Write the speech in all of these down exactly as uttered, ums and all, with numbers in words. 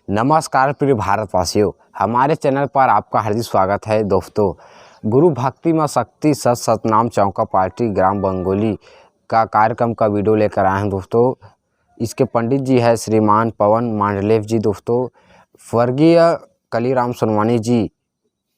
नमस्कार प्रिय भारतवासियों, हमारे चैनल पर आपका हार्दिक स्वागत है। दोस्तों, गुरु भक्ति में शक्ति सत सतनाम चौका पार्टी ग्राम बंगोली का कार्यक्रम का वीडियो लेकर आए हैं दोस्तों। इसके पंडित जी है श्रीमान पवन मांडलेव जी। दोस्तों, स्वर्गीय कलीराम सोनवानी जी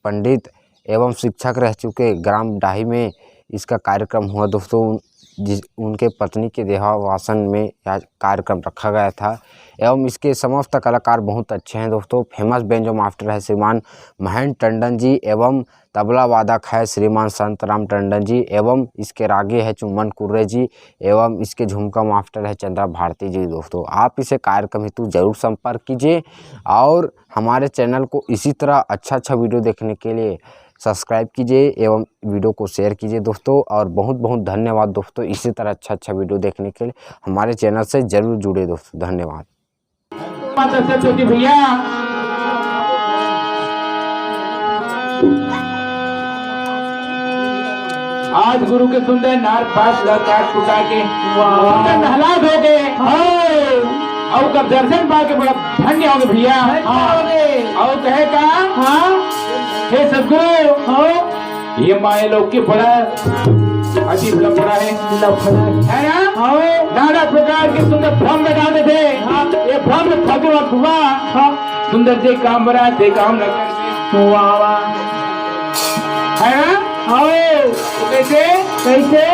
पंडित एवं शिक्षक रह चुके ग्राम डाही में इसका कार्यक्रम हुआ दोस्तों। उन-, जिस, उनके पत्नी के देहावसान में यह कार्यक्रम रखा गया था एवं इसके समस्त कलाकार बहुत अच्छे हैं दोस्तों। फेमस बेंजो मास्टर है श्रीमान महेंद्र टंडन जी एवं तबला वादक है श्रीमान संतराम टंडन जी एवं इसके रागी है चुम्बन कुर्रे जी एवं इसके झुमका मास्टर है चंद्रा भारती जी। दोस्तों, आप इसे कार्यक्रम हेतु जरूर संपर्क कीजिए और हमारे चैनल को इसी तरह अच्छा अच्छा वीडियो देखने के लिए सब्सक्राइब कीजिए एवं वीडियो को शेयर कीजिए दोस्तों। और बहुत बहुत धन्यवाद दोस्तों, इसी तरह अच्छा अच्छा वीडियो देखने के लिए हमारे चैनल से जरूर जुड़े दोस्तों। धन्यवाद। माता सरस्वती भैया, आज गुरु के सुंदर नार पास ला काट पुटा के वाह। सुंदर नहलात हो गए। हाँ। और कब दर्शन पा के बड़ा धन्य हो गए भैया। धन्य हो गए। और कहे का? हाँ। हे सदगुरु, हाँ। ये माया लोग के बड़ा अजीब लफड़ा है। लफड़ा है। है ना? हाँ। नाना प्रकार के सुंदर भ्रम में डाल देते। हाँ। ये भ्रम में फंसे हुआ हुआ। हाँ। सुंदर जे काम बना, ते काम न कर। वाह, वाह। है ना? हाँ। तो कैसे? कैसे?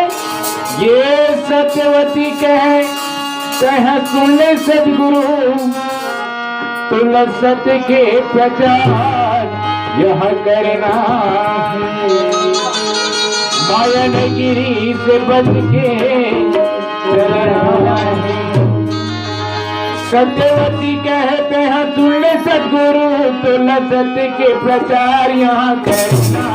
ये सत्यवती कहे, कहे सुन ले सदगुरु, तुल सत्य के प्रचार यह करना है। मायन गिरी से बच के चलना है। सत्यवती कहते हैं सुन ले सदगुरु, तुल सत्य के प्रचार यहाँ करना।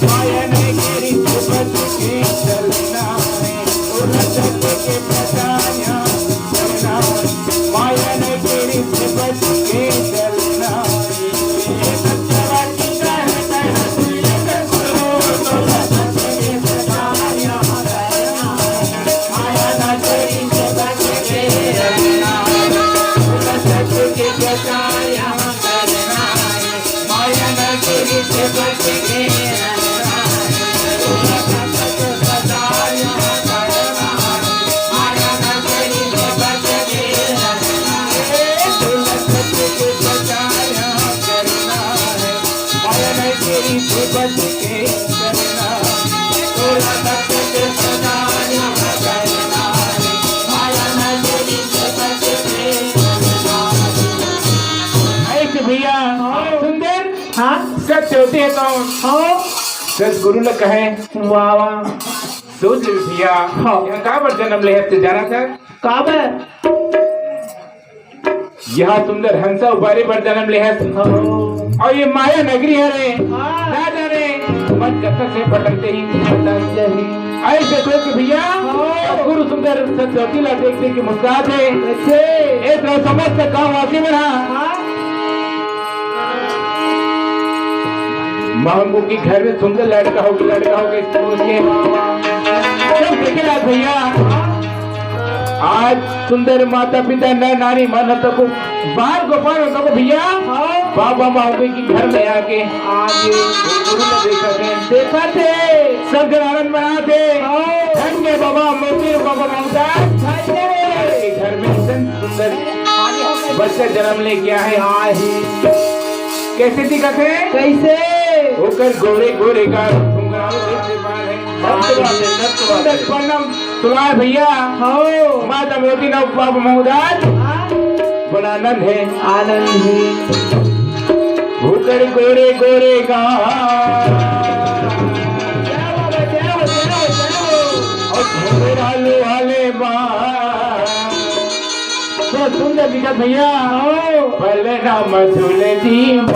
मायन गिरी से बच के चलना है। तुल सत्य के प्रचार यहाँ करना है। मायन गिरी से बच के चलना है। ऐसे भैया, हाँ। सुंदर, हाँ। सत्य होते हैं तो हाँ। सदगुरु ने कहे, वाह, वाह। सोच ले भैया, हाँ। यहाँ काबर जन्म ले हस, जाना था? काबर? यहाँ सुंदर हंसा उबारे बर जन्म ले हस। हाँ। और ये माया नगरी है रे। हाँ। ना जाने, मन कत्था से भटकते ही। भटकते ही। ऐसे सोच के भैया, हाँ। गुरु सुंदर सत्यवती ला देख देख के मुस्कुरात हे। कैसे? ए तरह समस्त गाँव वासी मन हा। हाँ। मांगू की घर में सुंदर लड़का हो, लड़का हो के सोच के। सब देखे ला भैया। हाँ। आज सुंदर माता पिता नर नारी मन तको बाल गोपाल तको भैया, हाँ। बाबा मांगू की घर में आके आगे गुरु ने देखा थे। देखा थे। सब जन आनंद मनात हे। हाँ। धन्य बाबा मोती बाबा ममता। धन्य। घर में इतन सुंदर बच्चा जन्म लेके आए। आए। कैसे दिखत हे? कैसे? ओकर गोरे गोरे गाल, घुंघरालू रूप से बाल है। सत्य बात है, सत्य बात है। सुंदर बनम तुलार भैया। हो। माता मोती नव बाप महोदय। हाँ। बड़ा आनंद है। आनंद है। ओकर गोरे गोरे गाल। क्या बात है, क्या बात है, क्या बात है। और घुंघरालू वाले बाल। बहुत सुंदर दिखत भैया। आओ। बलराम झूले जी माँ।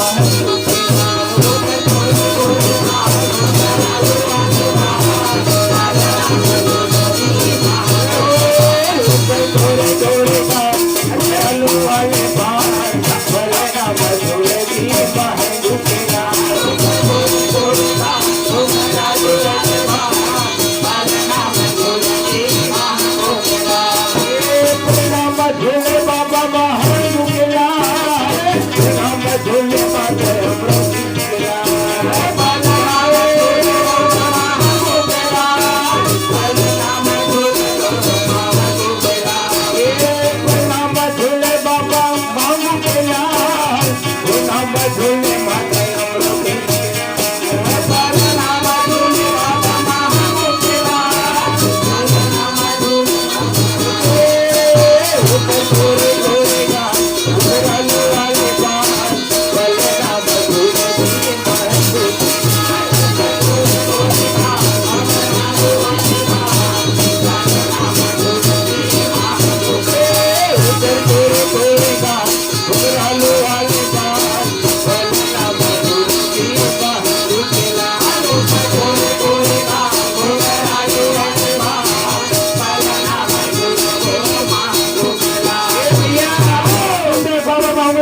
हाँ,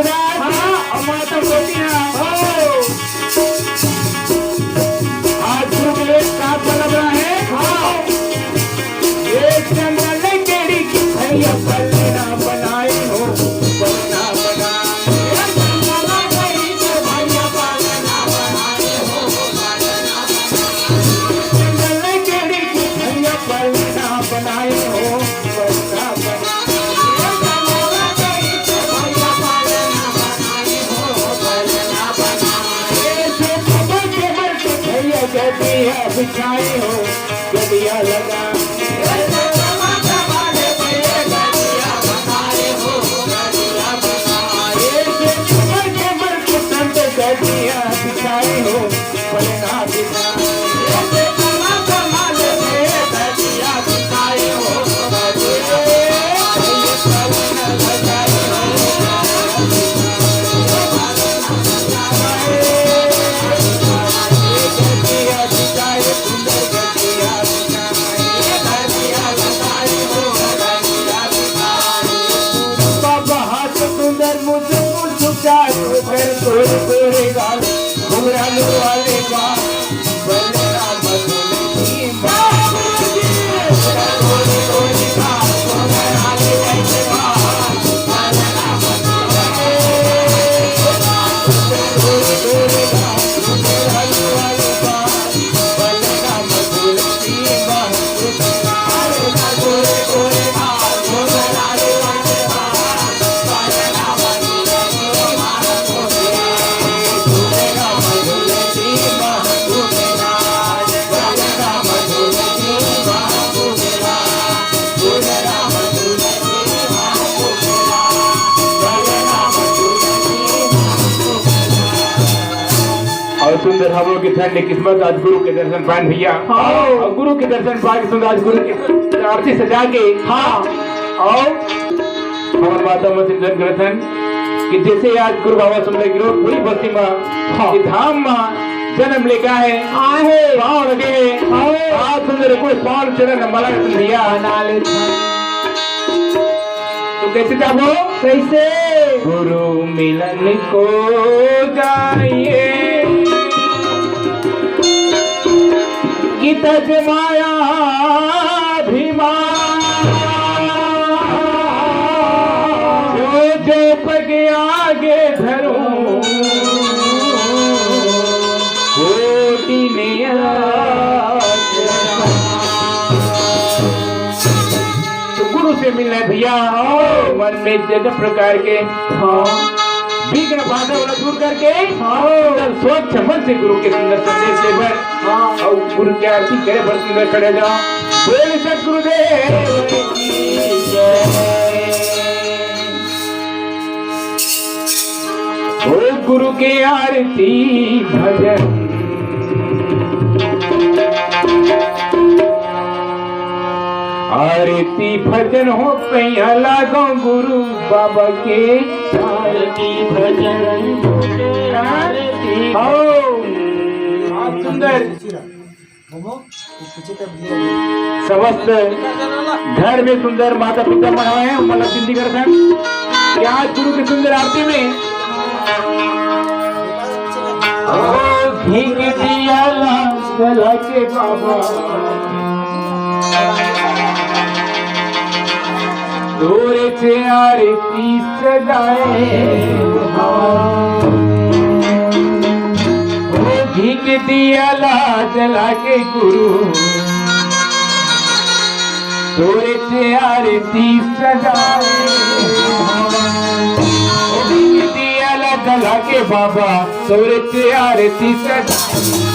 और माता गोपियाँ। आज गुरु के लिए साथ बना रहा है। हाँ। ये चंदन केड़ी की भैया पलना बनाए हो, पलना बनाए। ये चंदन केड़ी की भैया पलना बनाए हो, पलना बनाए। चंदन केड़ी की भैया पलना बनाए हो, पलना बनाए। गदिया बिछाए हो, गदिया लगा। गदिया बिछाए हो, पलना बिछा। बाबा हाथ सुंदर मुझ मुझ चारू कर तोरे तोरे गाल घुघरालू वाले बाल। बलराम तुलसी बाबू जी। और सुंदर हमरो के धन्य किस्मत, आज गुरु के दर्शन पान भैया। हाँ। और गुरु के दर्शन पाए के सुंदर आज गुरु के आरती सजा के। हाँ। और हमर माता मन सिंचन करत हन कि जैसे आज गुरु बाबा सुंदर गिरोध पूरी बस्ती मा, हाँ, ये धाम मा जन्म लेका है, आए है, पाँव लगे है, हाँ। आज सुंदर कोई पाँव चरण मला भैया। तो कैसे जाबो? कैसे? गुरु मिलन को जाइए, गीता जमाया अभिमान, जो जो पग आगे धरूं, कोटि नियत। तो गुरु से मिलना है भैया, मन में जन्म प्रकार के, हाँ, विघ्न बाधा वाला दूर करके, हाँ, सुंदर स्वच्छ मन से गुरु के सुंदर संदेश दे बर, हाँ, और गुरु की आरती करे बर सुंदर खड़े जाओ। बोल सतगुरुदेव की जय। ओ गुरु के आरती भजन, आरती भजन हो पैया लागो गुरु बाबा के। आरती भजन, आरती हो। बहुत सुंदर। समस्त घर में सुंदर माता पिता मन हवय, ओमन ला विनती करथन कि आज गुरु की सुंदर आरती में ओ घी के दिया ला जला के बाबा तोरे से आरती सजाए। ओ घी के दिया ला जला के गुरु, तोरे से आरती सजाए। ओ घी के दिया ला जला के बाबा, तोरे से आरती सजाए।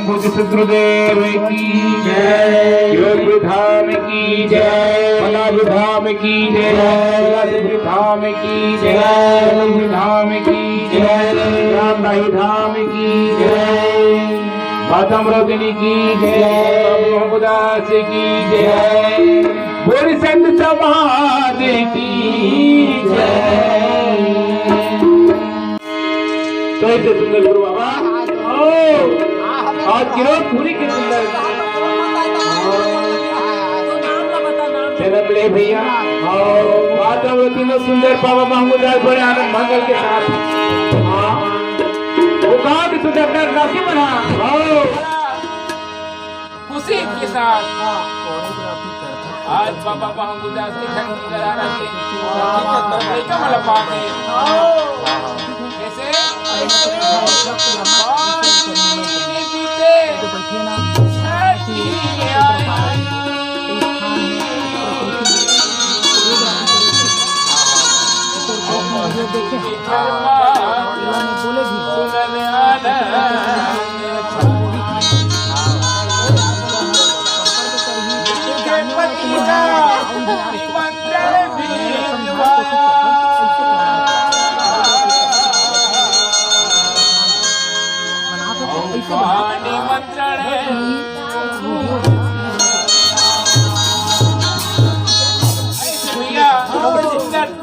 सतगुरुदेव की जय, योगपुरी धाम की जय, पलागी धाम की जय, पलागी धाम की जय, पलागी धाम की जय, रामदाई धाम की जय, माता अमृतनी की जय, बाबा रामदास की जय, बोल संत समाज की जय। कैसे सुंदर गुरु बाबा। ओ, आज किरो पूरी के सुंदर। जन्म ले भैया। ओ, वातावरण तीनों सुंदर बाबा महमूद राज बड़े आनंद मंगल के साथ। हाँ। वो कहाँ भी सुंदर नर नासी बना। ओ। खुशी के साथ आज बाबा महमूद दास के घर में नजारा के लइका वाला पानी। कैसे? पानी पीते छठी आई।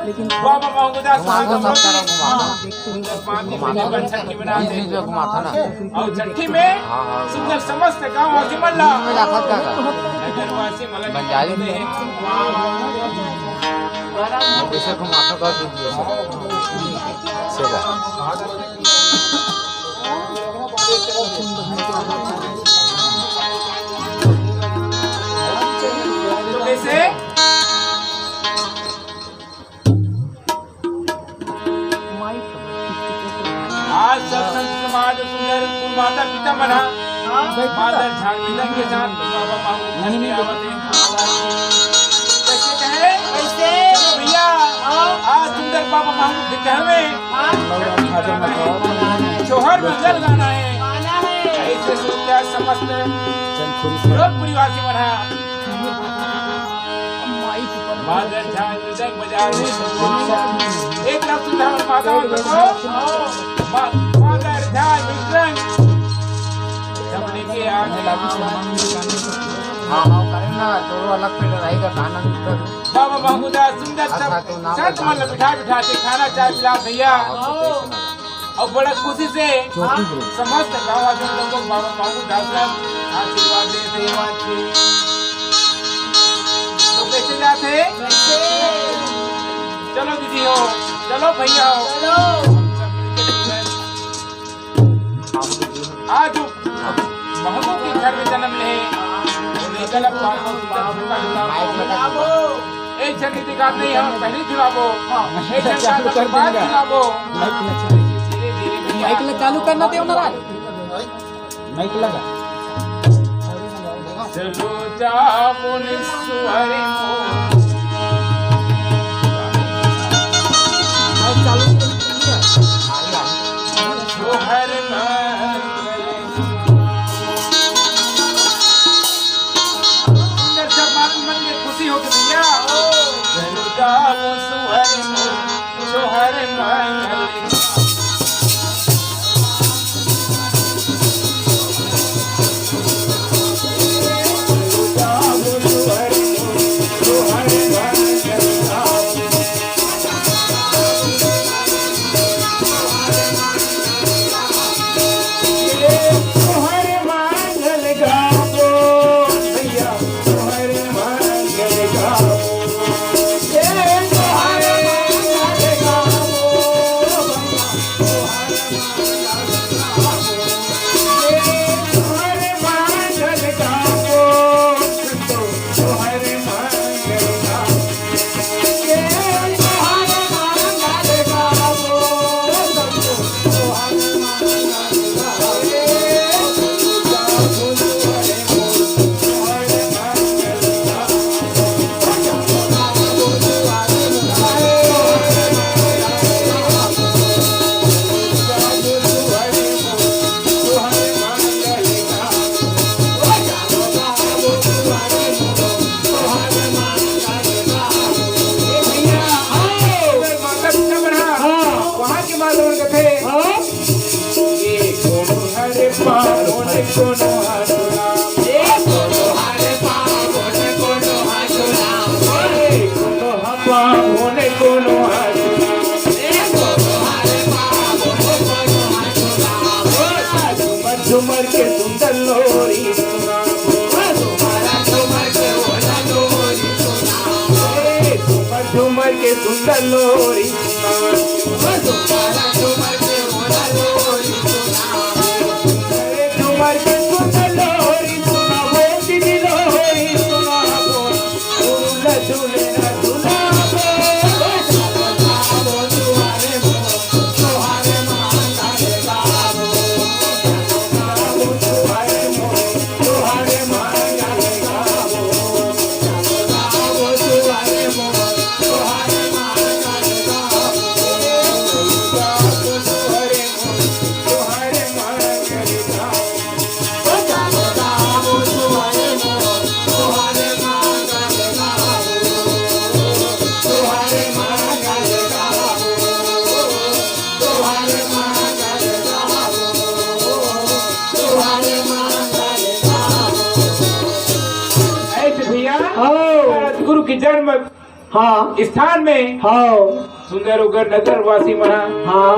लेकिन बाबा महमूद दास सुंदर पानी में जीवन छठी बना दे। और छठी में सुंदर समस्त गांव वासी मन ला, नगर वासी मन ला बंजारी में। कैसे घुमाता कर दीजिए सर। सेवा। तो कैसे? आज सब संत समाज सुंदर कुल माता पिता मन ह माता झांगीदन के साथ बाबा बाबू घर में आवत हे। कैसे कहे? कैसे? चलो भैया, आज सुंदर बाबा बाबू के घर में छोहर मंगल गाना है। ऐसे सुंदर समस्त लोग परिवार से बढ़ा। मादर झांग मृदंग बजावे। एक तरफ सुंदर माता को, मा-, मादर झांग मृदंग। सब लेके आ गए। हाँ, हाँ, करें ना, दोनों अलग पे लड़ाई का गाना भी कर। बाबा महमूदा सुंदर सब अच्छा, तो नाम संत बता मन दे। बिठा बिठा के खाना चाय पिला भैया। हाँ, तो कैसे ना? अउ बड़ा खुशी से समस्त गाँव वासी लोग बाबा बाबू दास ला आशीर्वाद देत हे। तो कैसे जात हे? चलो दीदी हो, चलो भैया हो। आज महबूब के घर में जन्म ले, तो लेकर अब बाबू एक झन के दिखात नहीं है, पहले झुलाबो। एक झन का चालू कर बाद देंगे। झुलाबो। माइक में चालू। धीरे, धीरे, धीरे। माइक में चालू करना थे ना राज। माइक लगा। चलो जा मुनीश्वर को। माइक चालू कर दिया। सोहर ना सुंदर सब मालूम मन में खुशी हो गई भैया। जनु गाओ सुहर मोर, सोहर मंगल। कोनो हाथ। झुमर झुमर के सुंदर लोरी सुनाबो। ए, झुमर झुमर के सुंदर लोरी सुनाबो। अरे झुमर के सुंदर लोरी सुनाबो, दीदी लोरी सुनाबो। ऐसे भैया, हाँ। सतगुरु के जन्म हाँ। स्थान में हाँ। सुंदर उगर नगर वासी मना हाँ।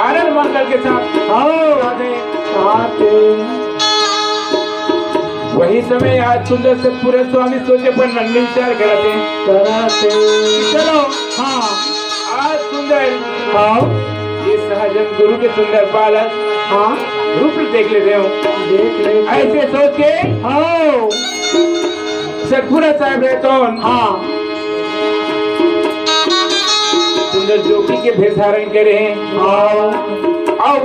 आनंद मंगल के साथ हाँ। साथ में। साथ में। वही समय आज सुंदर सतपुरा स्वामी सोचे पर मन में विचार करते। करते। चलो। हाँ। आज सुंदर हाँ। ये सहजन गुरु के सुंदर बालक हाँ। रूप देख लेते हो। देख लेते। ऐसे सोच के हाँ। सतपुरा साहब रहतोन हाँ। सुंदर जोगी के भेष धारण करे हैं। हाँ। अउ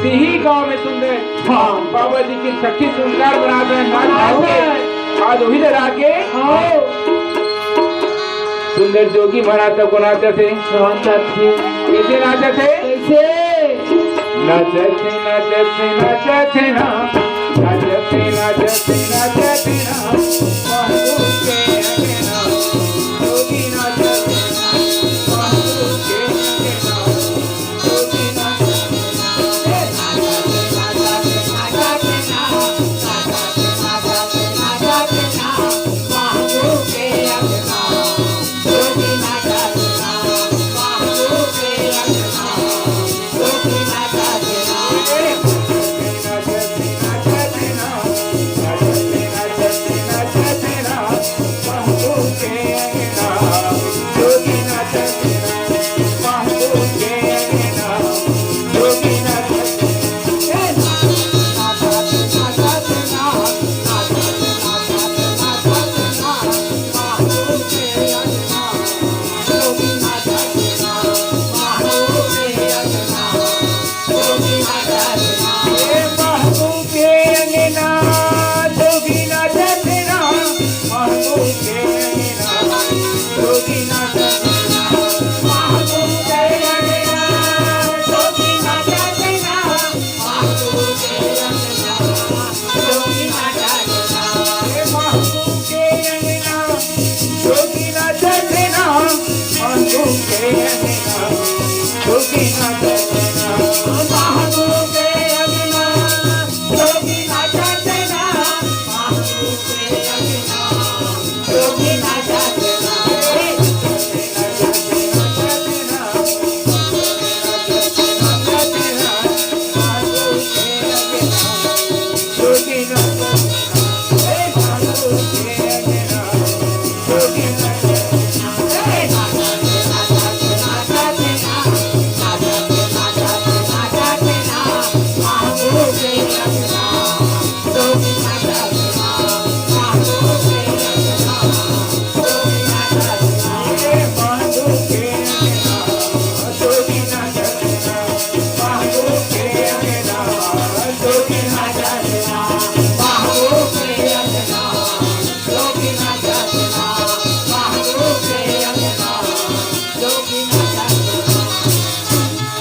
तिही गांव में सुंदर हाँ। बाबा जी की छठी सुंदर बना रहे हैं। नाच हाँ। रहे हैं। आज वही डरा के हाँ। सुंदर जोगी मना तक नाचत हे। नाचत हे। कैसे नाचत हे? कैसे? नाचत हे, नाचत हे, नाचत हे ना। नाचत हे, नाचत हे, नाचत हे ना। महबूब के अंगना। जोगी नाचत हे ना। महबूब के अंगना।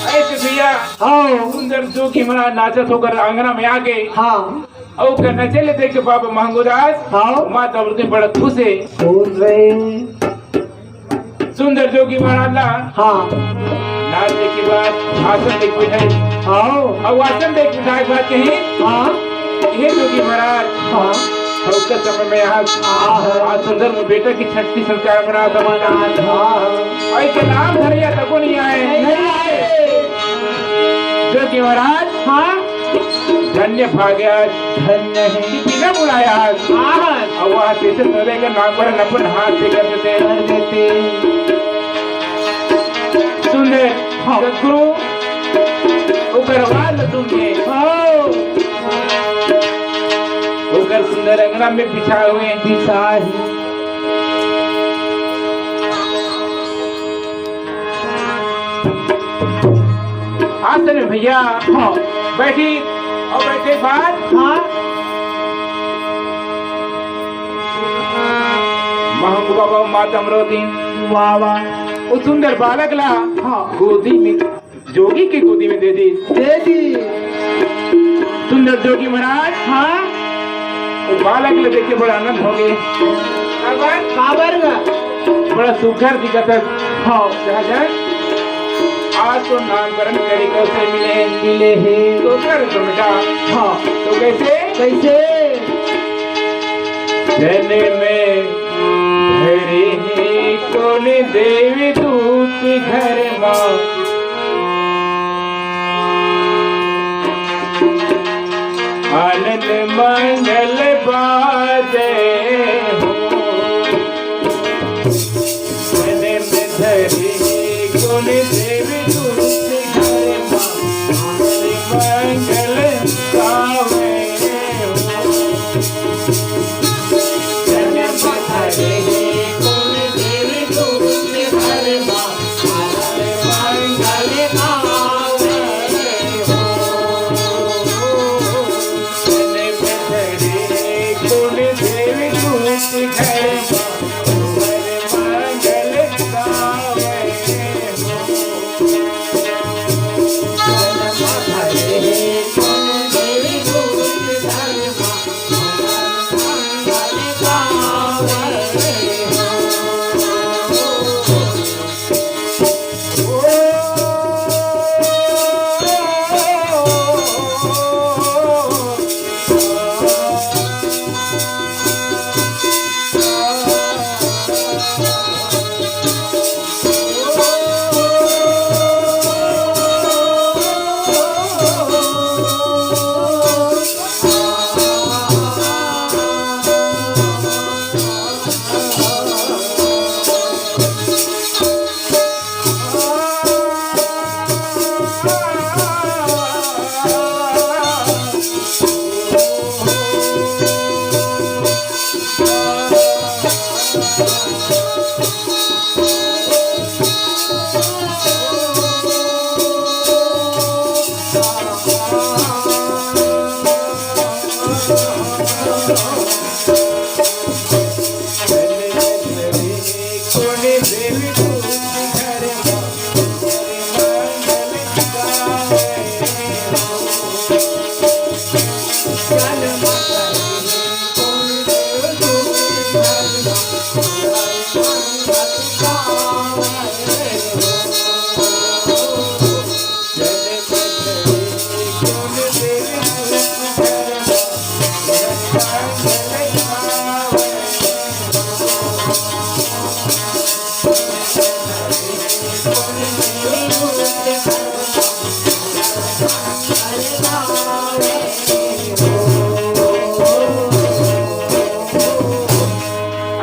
ऐसे भैया, हाँ। सुंदर जोगी महाराज नाचत होकर अंगना में आ गए। हाँ। अउ ओकर नचे ले देख के बाबा महंगोदास, हाँ। माता अमृत बड़ा खुश हे। खुश हे। सुंदर जोगी महाराज ला हाँ। नाचे के बाद आसन देख बैठाए। हाँ। अउ आसन देख बैठाए के बाद कही, हाँ। हे जोगी महाराज, हाँ। ओकर समय में आज, आज सुंदर में बेटा की छठी संस्कार मनात हवन। आज के नाम धरिया तको नहीं आए। नहीं आए। जो कि महाराज, हाँ। धन्य भाग्य आज। धन्य है। बिना बुलाया आज। हाँ। अब वहाँ कैसे तोरे के नाम पर अपन हाथ से कर देते। कर देते। सुंदर, हाँ। सतगुरु, ओकर आवाज सुन के, हाँ। ओकर सुंदर अंगना में बिछाए हुए हैं। बिछाए। आसन में भैया, हाँ। बैठी और बैठे के बाद, हाँ। महक बाबा माता अमरोती। वाह, वाह। वो सुंदर बालक ला, हाँ। गोदी में जोगी के गोदी में दे दी। दे दी। सुंदर जोगी महाराज, हाँ। वो बालक ले देख के बड़ा आनंद हो गए। काबर? काबर गा? बड़ा सुघर दिखत है। हाँ। राजन, आज तो नामकरण करे के अवसर मिले। मिले हे। तो कर दो बेटा। हाँ। तो कैसे? कैसे? जने में धरी कोन देवी दूत घर मा, आनंद मंगल बाजे हो। जने में धरी कोन देवी दूत घर मा, आनंद मंगल गावे हो।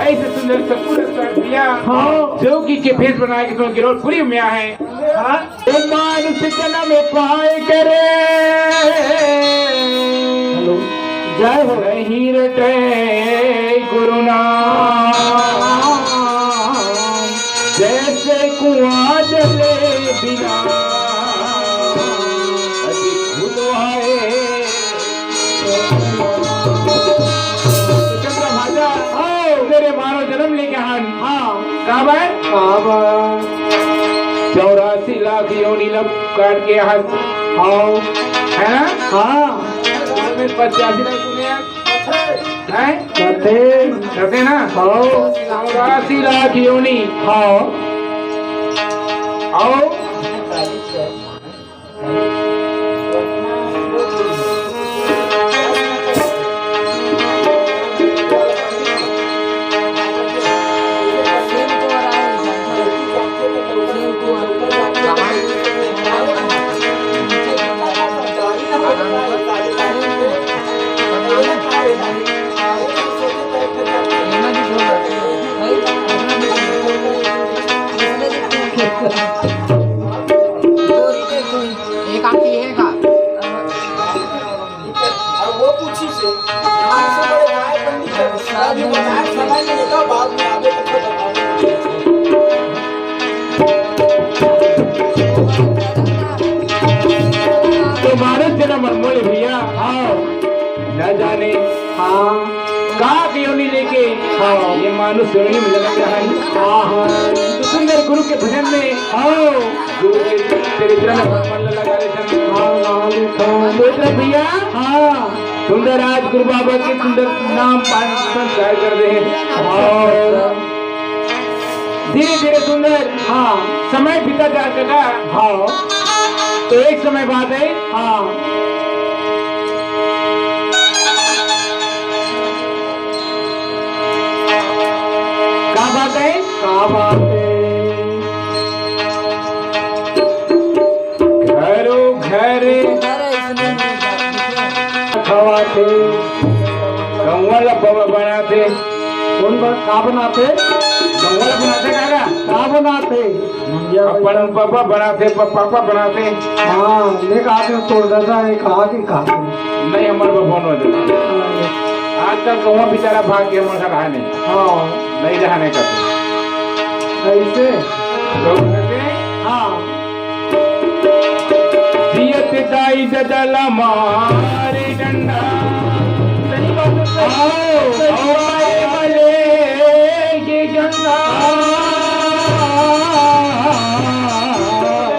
ऐसे सुंदर सतपुर भैया, हाँ। जोगी के भेष बनाए के तुम गिरोधपुरी में आए। हाँ। ए मानुष जन्म पाए करे। हेलो। जय हो। नहीं रटे गुरु नाम, जैसे कुआं जले बिना। अति खुद आए। चंद्रभागा, आओ, तेरे मारो जन्म लेके आन। हाँ। काबर? काबर? चौरासी लाख योनि ला काट के हस। हाँ। है ना? हाँ। में पचासी लाख सुने हैं? हैं? करते। करते ना? हाँ। चौरासी लाख योनि। हाँ। आओ। जाने हाँ। का के योनि लेके हाँ। ये मानुष योनि में जन्म लिया है। हाँ, हाँ। तो सुंदर गुरु के भजन में हाँ। गुरु के चरित्र में मन लगा लेते हैं। हाँ, हाँ, हाँ। तो इतना भैया हाँ। सुंदर आज गुरु बाबा के सुंदर नाम पान संस्कार कर दे हैं। हाँ। धीरे धीरे सुंदर हाँ। समय बीता जा चला। हाँ। तो एक समय बाद है हाँ। का बात है? का बात है? घरो घर खवाथे। गौवा ला बाबा बनाथे। कौन बन-, का बनाथे? गौवा ला बनाथे काका? का बनाथे? अपन बाबा बनाथे, प-, पापा बनाथे। हाँ, मैं कहा कि तोर दादा है, कहा कि कहा। नहीं, हमर बाबा नोदे। हाँ। आजकल गौवा बेचारा भाग के हमर घर है नहीं। हाँ। नहीं रहने का। ऐसे? लोग कहते हैं, हाँ। जियत दाई ददा ला मारे डंडा। सही बात है, सर। आओ, आओ, आओ, मले के गंगा।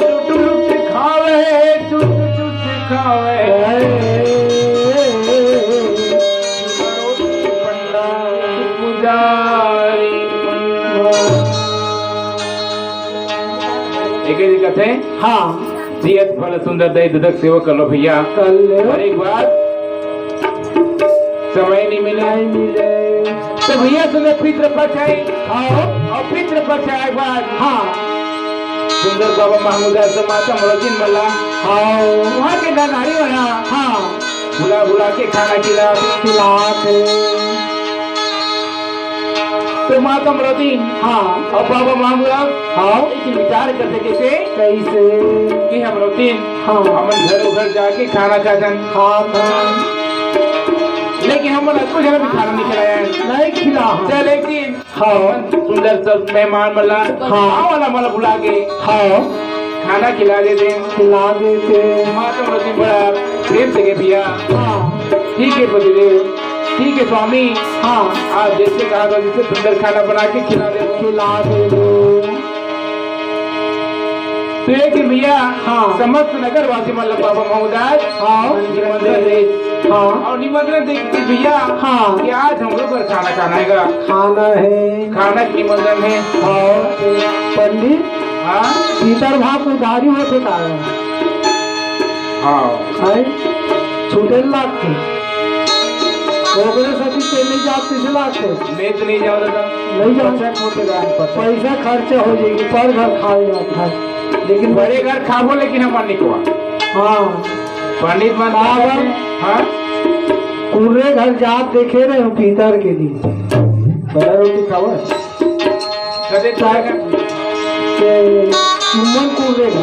लुट लुट खावे, चुस चुस खावे। पुजारी। एके जी कथे, हाँ। जियत फल सुंदर दई दुदक सेवा कर लो भैया। कर लो। और एक बार समय नहीं मिला। नहीं मिले। तो भैया सुंदर पितृपक्ष है। हाँ। और पितृपक्ष आए बाद। हाँ। सुंदर बाबा महमूदा से माता मरोजिन मला। हाँ। वहाँ के गांधारी वाला। हाँ। बुला बुला के खाना खिला। खिलाते। तो माता मरोजिन हाँ। और बाबा महमूदा हाँ। एक विचार करते कैसे? कैसे? कि हम रोटी हाँ। हमन घर उधर जाके खाना खाथन। खाथन। लेकिन हमन कुछ भी खाना नहीं खिलाया है। नहीं खिला। चल एक दिन हाँ। सुंदर सब मेहमान मला हाँ। गाँव वाला मला बुला के हाँ। खाना खिला देते। खिला देते। माता मरोजिन बड़ा प्रेम से के भैया। हाँ। ठीक है पतिदेव, ठीक है स्वामी। हाँ। आप जैसे कहा था, जैसे सुंदर खाना बना के खिला दे। खिला दे। तो एक दिन भैया, हाँ। समस्त नगरवासी मतलब बाबा महोदय, हाँ। निमंत्रण दे। हाँ। और निमंत्रण दे के भैया, हाँ। कि आज हम लोग पर खाना खाना है। खाना है। खाना के निमंत्रण है। हाँ। पंडित, हाँ। पीतर भात उधारी होते का है? हाँ। है? छूटे लागते। ओकरे साथी ते नहीं जात, किसे लागते? मैं तो नहीं जाओ दादा। नहीं जाओ। बचत होते दान पर। पैसा खर्चा हो जाएगी, पर घर खाए जाता है। लेकिन बड़े घर खाबो, लेकिन हमार निकवा। हाँ। पंडित मन बाबा। हाँ। पूरे घर जात देखे रहे हो पीतर के दिन। बड़ा रोटी खावा। कदे चल। के चुम्बन पूरे घर।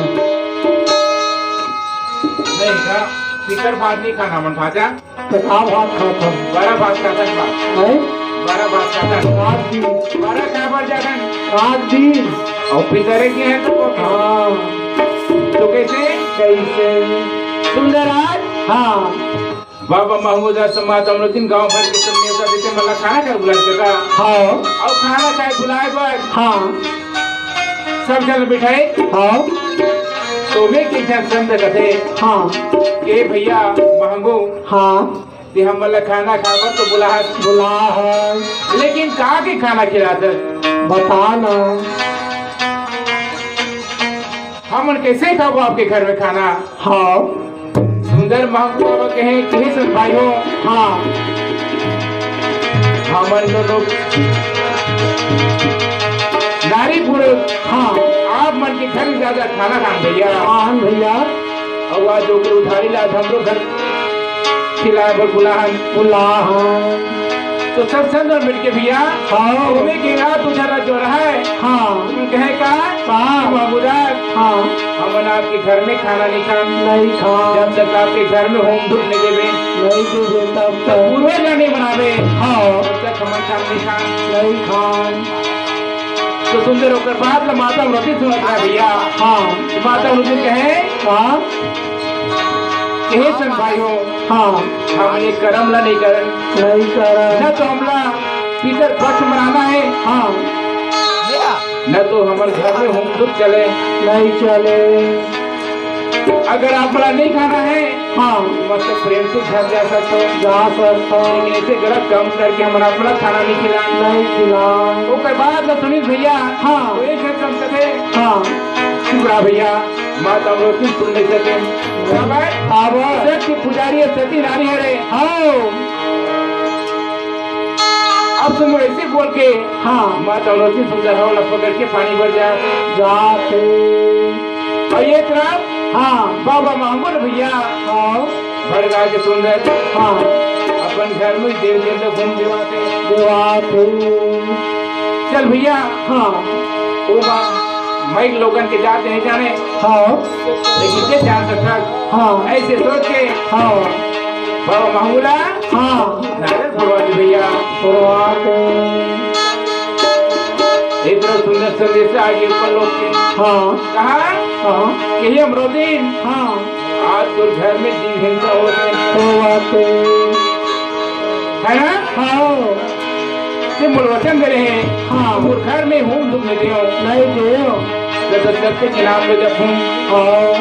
नहीं का, पीतर भात नहीं खाना मन भाजा। तो का भात खाता? बड़ा भात खाता था। हैं? बड़ा भात खाता था। रात दिन। बड़ा काबर जागन? रात दिन। और पितरे के हैं तो कौन? हाँ। तो कैसे? कैसे? सुंदर आज? हाँ। बाबा महमूद असमा तमरो दिन गांव भर के सब नेवता देते, मला खाना खाए बुलाए का? हाँ। और खाना खाए बुलाए बर? हाँ। सब जन बिठाए? हाँ। तो मैं के जन संद कथे? हाँ। ए भैया महंगो। हाँ। ते हम मला खाना खाए बर तो बुलाहस। बुलाहस। लेकिन का के खाना खिलात? बता ना। हमन कैसे खाबो आपके घर में खाना? हाँ। सुंदर महंगो बाबा कहे, कहे सुन भाई हो। हाँ। हमन दोनों नारी पुरुष। हाँ। आप मन के घर में ज्यादा खाना खान भैया। हाँ भैया। और आज जो उधारी ला हमरो घर खिलाए बर बुलाहन। बुलाहन। तो सब संग में मिलके भैया, हाँ। तुम्हें के रात उधर जो रहा है, हाँ। तुम कहे का? हाँ। बाबूदार, हाँ। हमन आपके घर में खाना नहीं खान। नहीं खान। जब तक आपके घर में होम धूप नहीं देवे। नहीं देवे तब तक। पूर्वज नहीं बनावे। हाँ। तब तक हमन खान नहीं खान। नहीं खान। तो सुंदर ओकर बात ला माता व्रती सुनत रहा भैया। हाँ। माता व्रती कहे, हाँ। हे सन भाई हो, हाँ। हमन ये करम ला नहीं करन। नहीं करन। न तो हमला पितर पक्ष मनाना है, हाँ। न तो हमर घर में होम दुख चले। नहीं चले। अगर आप ला नहीं खाना है, हाँ। मस्त प्रेम से घर जा सकते हो। जा सकते हो। लेकिन ऐसे गलत काम करके हमन आपला खाना नहीं खिलान। नहीं खिलान। ओकर बाद ला सुनील भैया, हाँ। तो एक है संकट है। हाँ। शिवरा भैया, माता अमरौती सुन नहीं सके। अब सत्य पुजारी है, सती नारी है रे। हाँ। अब तुम ऐसे बोल के, हाँ। माता अमरौती सुंदर हवा ला पकड़ के पानी भर जा। जाते। और ये तरफ, हाँ। बाबा महमूद भैया, हाँ। भड़का के सुंदर, हाँ। अपन घर में देव देवता घूम देवाते। देवाते। चल भैया, हाँ। वो बा-, माइक लोगन के जाते हैं जाने। हाँ। लेकिन ये ध्यान रखना, हाँ। ऐसे सोच के, हाँ। बाबा महमूला, हाँ। नारियल फोड़वा दे भैया। फोड़वा दे। इतना सुंदर संदेश आगे ऊपर लोग के। हाँ। कहा? हाँ। कि हे अमरौती, हाँ। आज तो घर में जीव हिंसा हो रही है। हो बात है। है ना? हाँ। ते मोर वचन दे रहे हैं। हाँ। मोर घर में होम दुख नहीं दियो। नहीं दियो। जब तक सत्य के नाम ले जब हूँ। हाँ।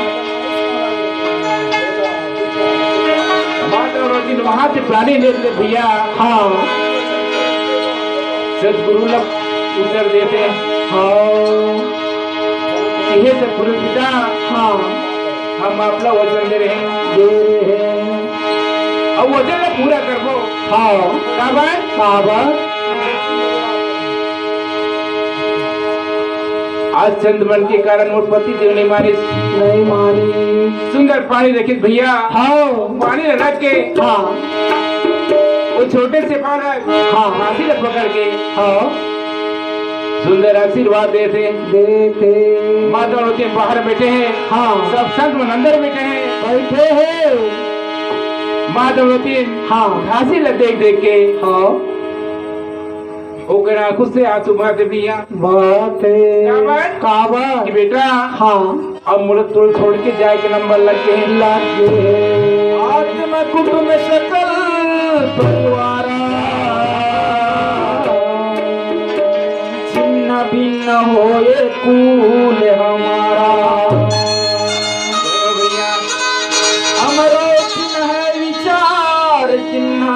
माता अमरौती ने वहां से पानी ले ले भैया। हाँ। सतगुरु ला उत्तर देते हैं। हाँ। कि हे सतगुरु पिता, हाँ। हम आपला वचन दे रहे हैं। दे रहे हैं। अब वचन ला पूरा करबो। हाँ। काबर? काबर? आज चंद्रमन के कारण मोर पति देव नहीं मानिस। नहीं मानिस। सुंदर पानी रखिस भैया। हाँ। पानी ला रख के, हाँ। वो छोटे से बालक, हाँ। घासी ला पकड़ के, हाँ। सुंदर आशीर्वाद देते। देते। माता अमरौती बाहर बैठे हैं। हाँ। सब संत मन अंदर बैठे हैं। बैठे हैं। माता अमरौती, हाँ। घासी ला देख देख के, हाँ। ओकर आंखों से आंसू बहत हे भैया। बहत हे। काबर? काबर? कि बेटा, हाँ। अब मोला तोर छोड़ के जाए के नंबर लग गे हे। लग गे हे। आत्मा कुटुंब सकल परिवार, छिन्न भिन्न होए कुल हमारा। देखो भैया, हमरो चिन्ह है विचार चिन्ह,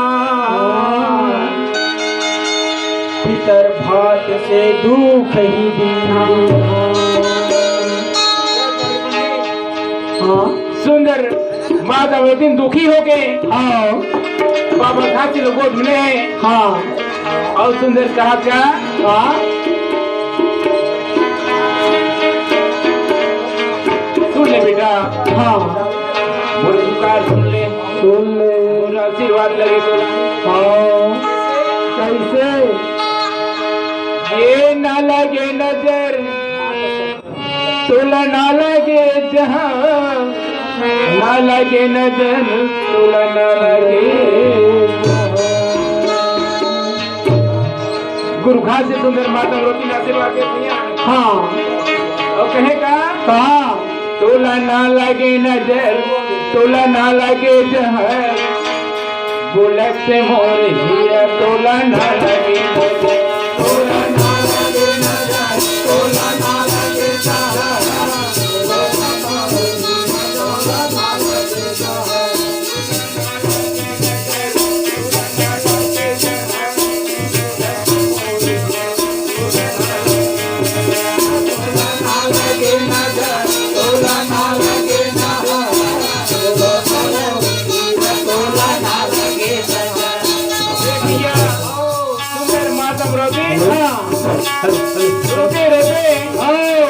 पितर भात से दुख ही बिन्हा। हाँ। सुंदर माता वो दिन दुखी हो गए। हाँ। बाबा घासी ला गोद में ले। हाँ। अउ सुंदर कहा क्या? हाँ। सुन ले बेटा। हाँ। मोर पुकार सुन ले। सुन ले। मोर आशीर्वाद लगे तोला। हाँ। कैसे? ये ना लगे नजर तोला ना लगे जहाँ, ना लगे नजर तोला ना लगे जहाँ। गुरु घासी सुंदर माता रोटी ना आशीर्वाद दे दिया। हाँ। और कहे का? कहा? तोला ना लगे नजर, तोला ना लगे जहाँ। बोलत मोर हिया तोला ना लगे नजर, तोला ना लगे नजर, तोला ना लगे नजर। सुंदर मातम रोते, हाँ। रोते रोते, हाँ।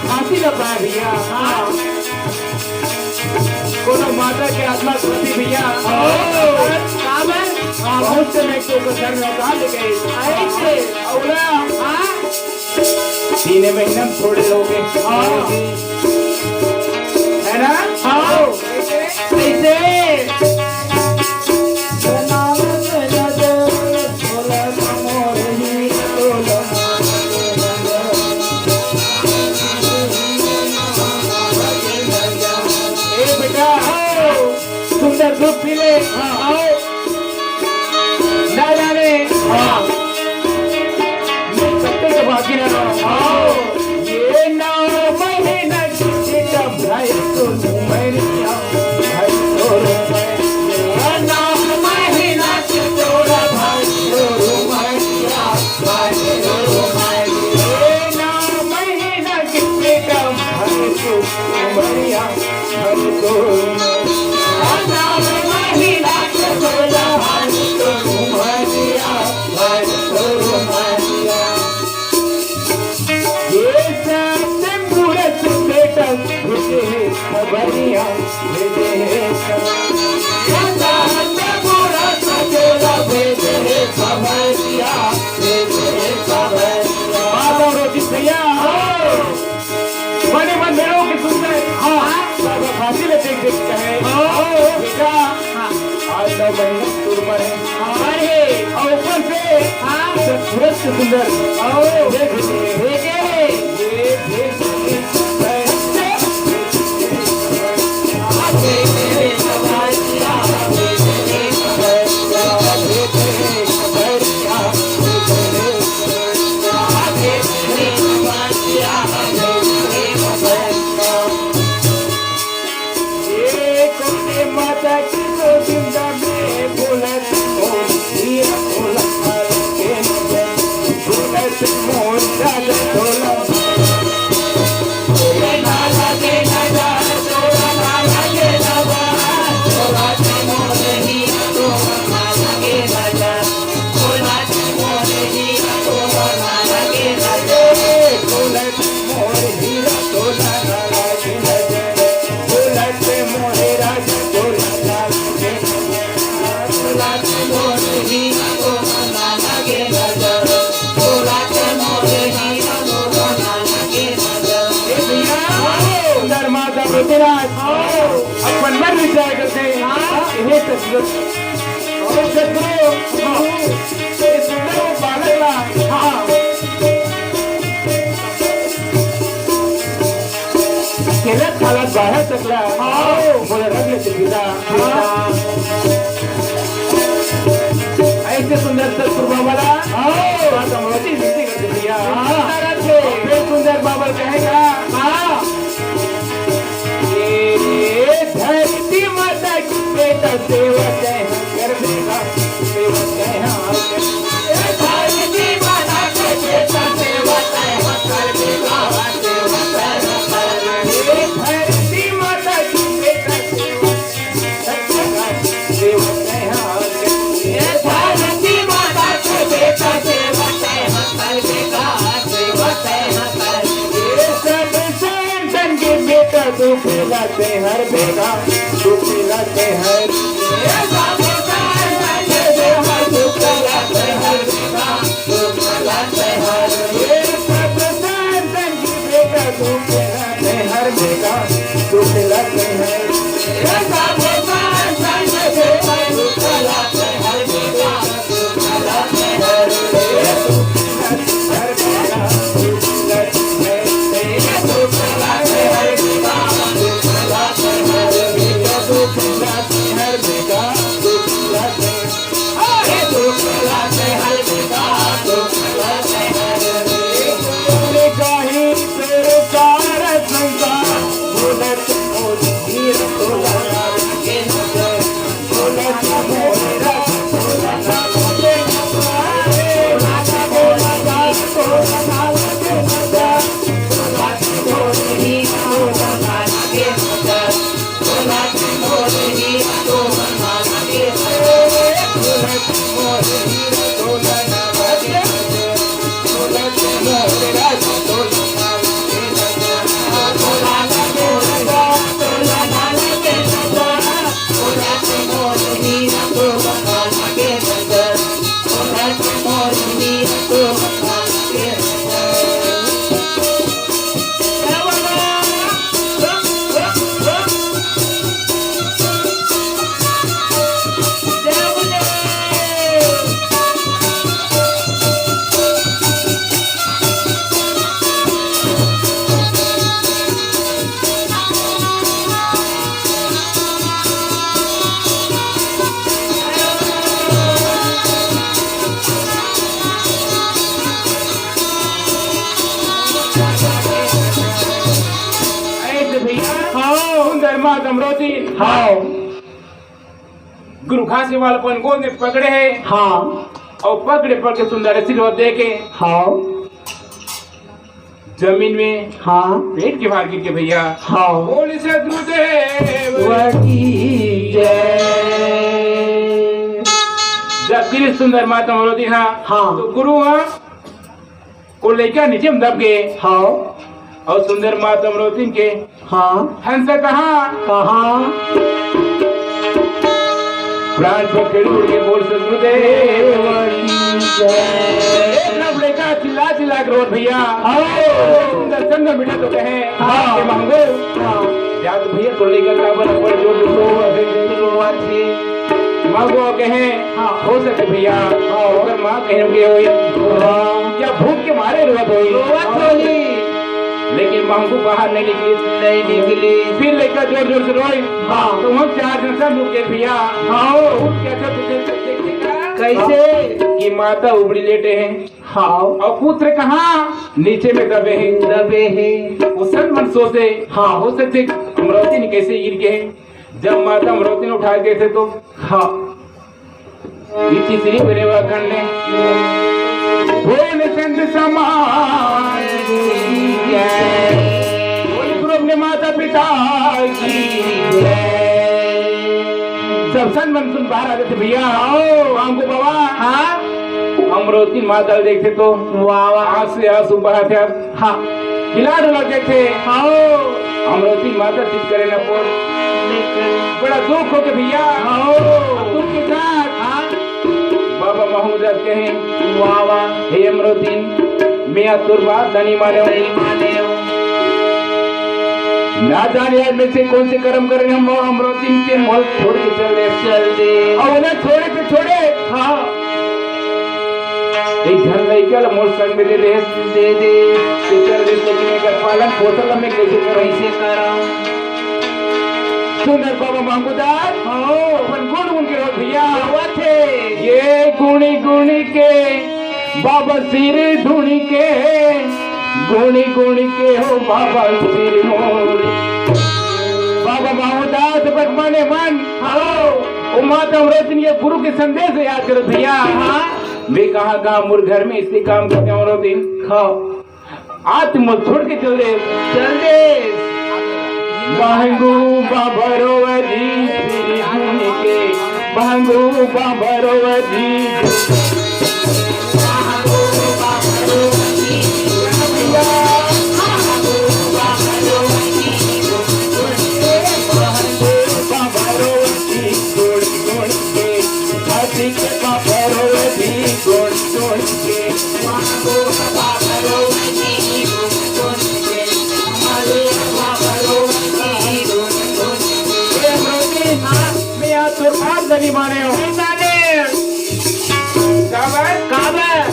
फांसी लगा भैया, हाँ। कोनो माता के आत्मा सोती भैया। ओ, का बात? हाँ, बहुत से मैं को घर में उतार ले गए। ऐसे? औला? हाँ। तीन महीना में थोड़े लोगे। हाँ। है ना? हाँ। कैसे? ए बेटा, आओ। ये सत्यव्रत बेटा भेजे हे खबरिया, भेजे हे खबरिया। सत्यव्रत बेटा भेजे हे खबरिया, भेजे हे खबरिया। बाबा रोजी भैया, बड़े बंधुओं के सुंदर, हाँ, बाबा घाटी ले देख देख कहे, हाँ। बेटा, हाँ। आज नौ महीना सुरमर है। हाँ। अरे, और ऊपर से, हाँ। सूरज के सुंदर, और देख देख, देख, ये देख, देख, सुंदर माता रुद्रराज, अपन मर भी जाए करते, हे सतगुरु, हे सतगुरु, ये सुंदर वो बालक ला, हाँ। अकेला खाला बाहर तकला, हाँ। मोला रख ले पिता, हाँ। ऐसे सुंदर सतगुरु बाबा ला, हाँ। बात हम रोटी मिलती करते भैया, हाँ। सुंदर बाबा कहेगा, हाँ। ये धरती माता की बेटा सेवा कहाँ कर देगा, सेवा कहाँ कर देगा। ये धरती माता की बेटा सेवा कहाँ कर देगा, सेवा कहाँ कर देगा। ये धरती माता की बेटा सेवा कहाँ कर देगा, सेवा कहाँ कर देगा। ये धरती माता की बेटा सेवा कहाँ कर देगा, सेवा कहाँ कर देगा। ये सब संतन के बेटा तू फैलाते हर बेगा, तू फैलाते हर। ऐसे भैया, हाँ। सुंदर माँ गमरोती। हाँ। गुरु घासी वाला अपन गोद में पकड़े है। हाँ। और पकड़े पकड़े सुंदर आशीर्वाद दे के। हाँ। जमीन में हाँ। पेट के भार गिर के भैया। हाँ। बोले सतगुरुदेव की जय। जब गिरी सुंदर माता अमरौती हा, हाँ। तो गुरु हा, वो लइका नीचे में दब गए। हाँ। और सुंदर माता अमरौती के हाँ। हंसा कहाँ? कहाँ? प्राण पखेरु उड़ के बोल सतगुरुदेव की जय। एक तरफ लइका चिल्ला चिल्ला के रोत भैया। आओ। दर्शन न मिले तो कहे, हाँ। "हे महंगू।" हाँ। या तो भैया तो लइका का बल पर जो जो रोवा थे, जो रोवा थे। महंगू कहे, हाँ। "हो सके भैया।" हाँ। अगर माँ कहे के होई, हाँ। या भूख के मारे रोत होई। रोवत होई। लेकिन महंगू बाहर नहीं निकली। नहीं निकली। फिर लइका जोर जोर से रोई। हाँ। तो हम चार जन सब रुक गए भैया। हाँ। उठ के अच्छा तुझे देख के कहा कैसे? कि माता उबड़ी लेटे हैं। हाँ। और पुत्र कहाँ? नीचे में दबे हैं। दबे हैं। वो सब मन सोचे, हाँ। हो सकते अमरौती ने कैसे गिर गए हैं। जब माता अमरौती ने उठा के थे तो हाँ। इति श्री गुरुदेव कंडे। बोल संत समाज की जय। बोल गुरु अपने माता पिता की जय। सब संत मन सुन बाहर आ जाते भैया। आओ। हमको बाबा। हाँ। अमरौती माता देखते तो वाह, वाह। आंसू, आंसू बहाते आप। हाँ। हिला डुला देखे। आओ। अमरौती माता चित करे न पोर। बड़ा दुख हो के भैया। आओ। दुख के साथ। हाँ। बाबा महमूद कहे। वाह, वाह। हे अमरौती, मैं आज तोर बात नहीं माने। नहीं माने। ना जाने यार मैं से कौन से कर्म करने हम अमरौती के मोल छोड़ के चल दे। चल दे। और उन्हें छोड़े तो छोड़े। हाँ। एक झन लइका ला मोर संग में दे दे। दे दे। तो चल दे, लेकिन एकर पालन पोषण ला मैं कैसे करूँ? कैसे करूँ? सुंदर बाबा मांगूदार। हाँ। अपन गुण उनके रोज भैया। आवत हे। ये गुणी गुणी के बाबा सिर धुणी के, गुणी गुणी के हो बाबा सिर मोर। बाबा मांगूदार से बस मने मन। हाँ। ओ माता अमरौती के गुरु के संदेश याद करो भैया। हाँ। मैं कहाँ कहाँ मोर घर में इसी काम करते हैं अमरौती। खाओ। आज तो मत छोड़ के चल दे। चल दे। भांगू बाबरो जी, श्री गुण के। भांगू बाबरो जी। मैं आज तोर बात नहीं माने हूँ। नहीं माने। काबर? काबर?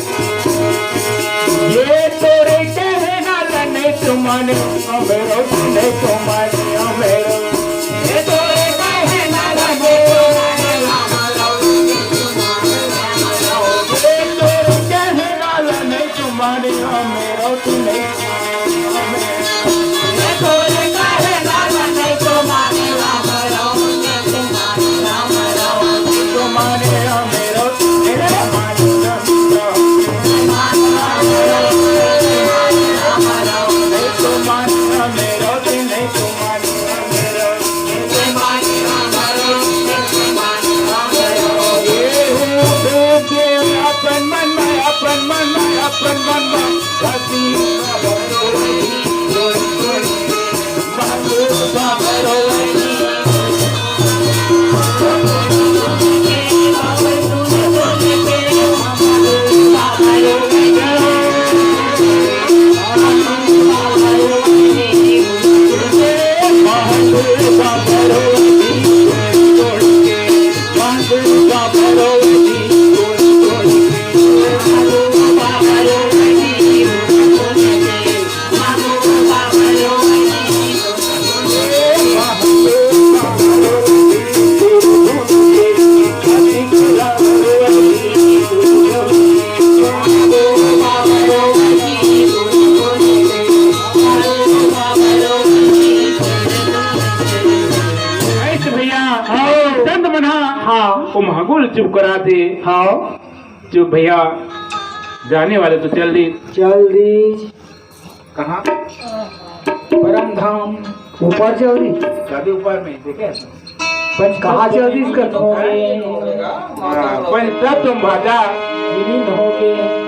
ये तोरे कहना ला नहीं तू माने, अमरौती नहीं तू माने, अमरौती। ये तोरे कहना ला नहीं तू माने, अमरौती। ये तोरे कहना ला नहीं तू माने, अमरौती नहीं। अपन मन में, अपन मन में, अपन मन में। ऐसे भैया, हाँ। संत मन हा, हाँ। वो महगुल चुप करा दे। हाँ। चुप भैया, जाने वाले तो चल दी। चल दी। कहाँ? परम धाम। ऊपर चल दी। कभी ऊपर में देखे? पंच कहाँ चल दी इसका? हाँ, पंच तत्व भाषा विलीन हो गए।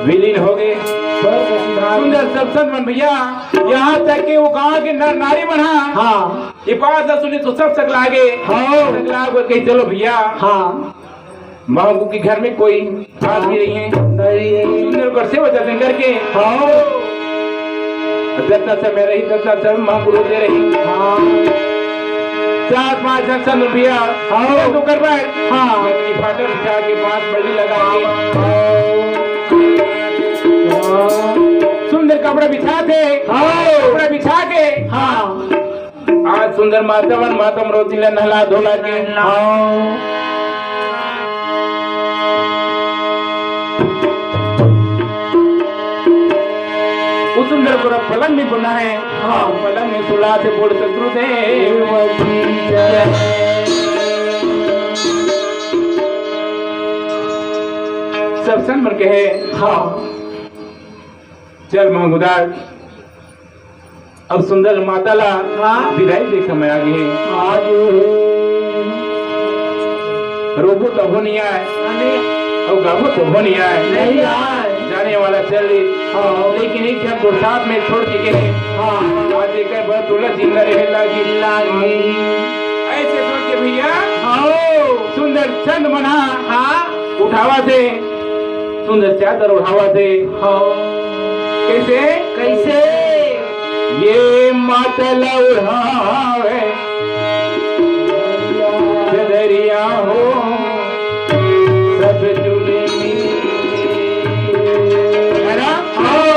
विलीन हो गए। सुंदर सब संत मन भैया, यहाँ तक कि वो गांव के नर नारी मन हा, हाँ। ये बात ला सुनी तो सब सकला गे। हाँ। सकला गे, कही, "चलो भैया।" हाँ। महकू के घर में कोई आदमी नहीं है। नहीं है। सुंदर कर सेवा जतन करके। हाँ। जतना समय रही, ततना समय महकू रोते रही। हाँ। चार पांच जन संत भैया। हाँ। तो कर पाए। हाँ। लकड़ी फाटक बिछा के पांच बल्ली लगा के। हाँ। सुंदर कपड़ा बिछा दे। हाँ। कपड़ा बिछा के। हाँ। आज सुंदर माता मन, माता मन रोती ला नहला धोला के। हाँ। वो सुंदर पूरा पलंग भी बना है। हाँ। पलंग में सुला थे बोल सतगुरु देव की जय। सब संत मन कहे, हाँ। चल महकू दाई, अब सुंदर माता ला हाँ। विदाई के समय आ गए। आ गए। रोबो तभो नहीं आए, अरे। और गाबो तभो नहीं आए। नहीं आए। जाने वाला चल रही। हाँ। लेकिन एक जन को साथ में छोड़ के गए। हाँ। आज एक बार तुला जिंदा रहे लागी। लागी। ऐसे सोच के भैया, हाँ। सुंदर चंद मना। हाँ। उठावा थे, सुंदर चादर उठावा थे। हाँ। कैसे? कैसे? ये माता ला उठावे, चदरिया हो, सब जुलमी। है ना? हाँ।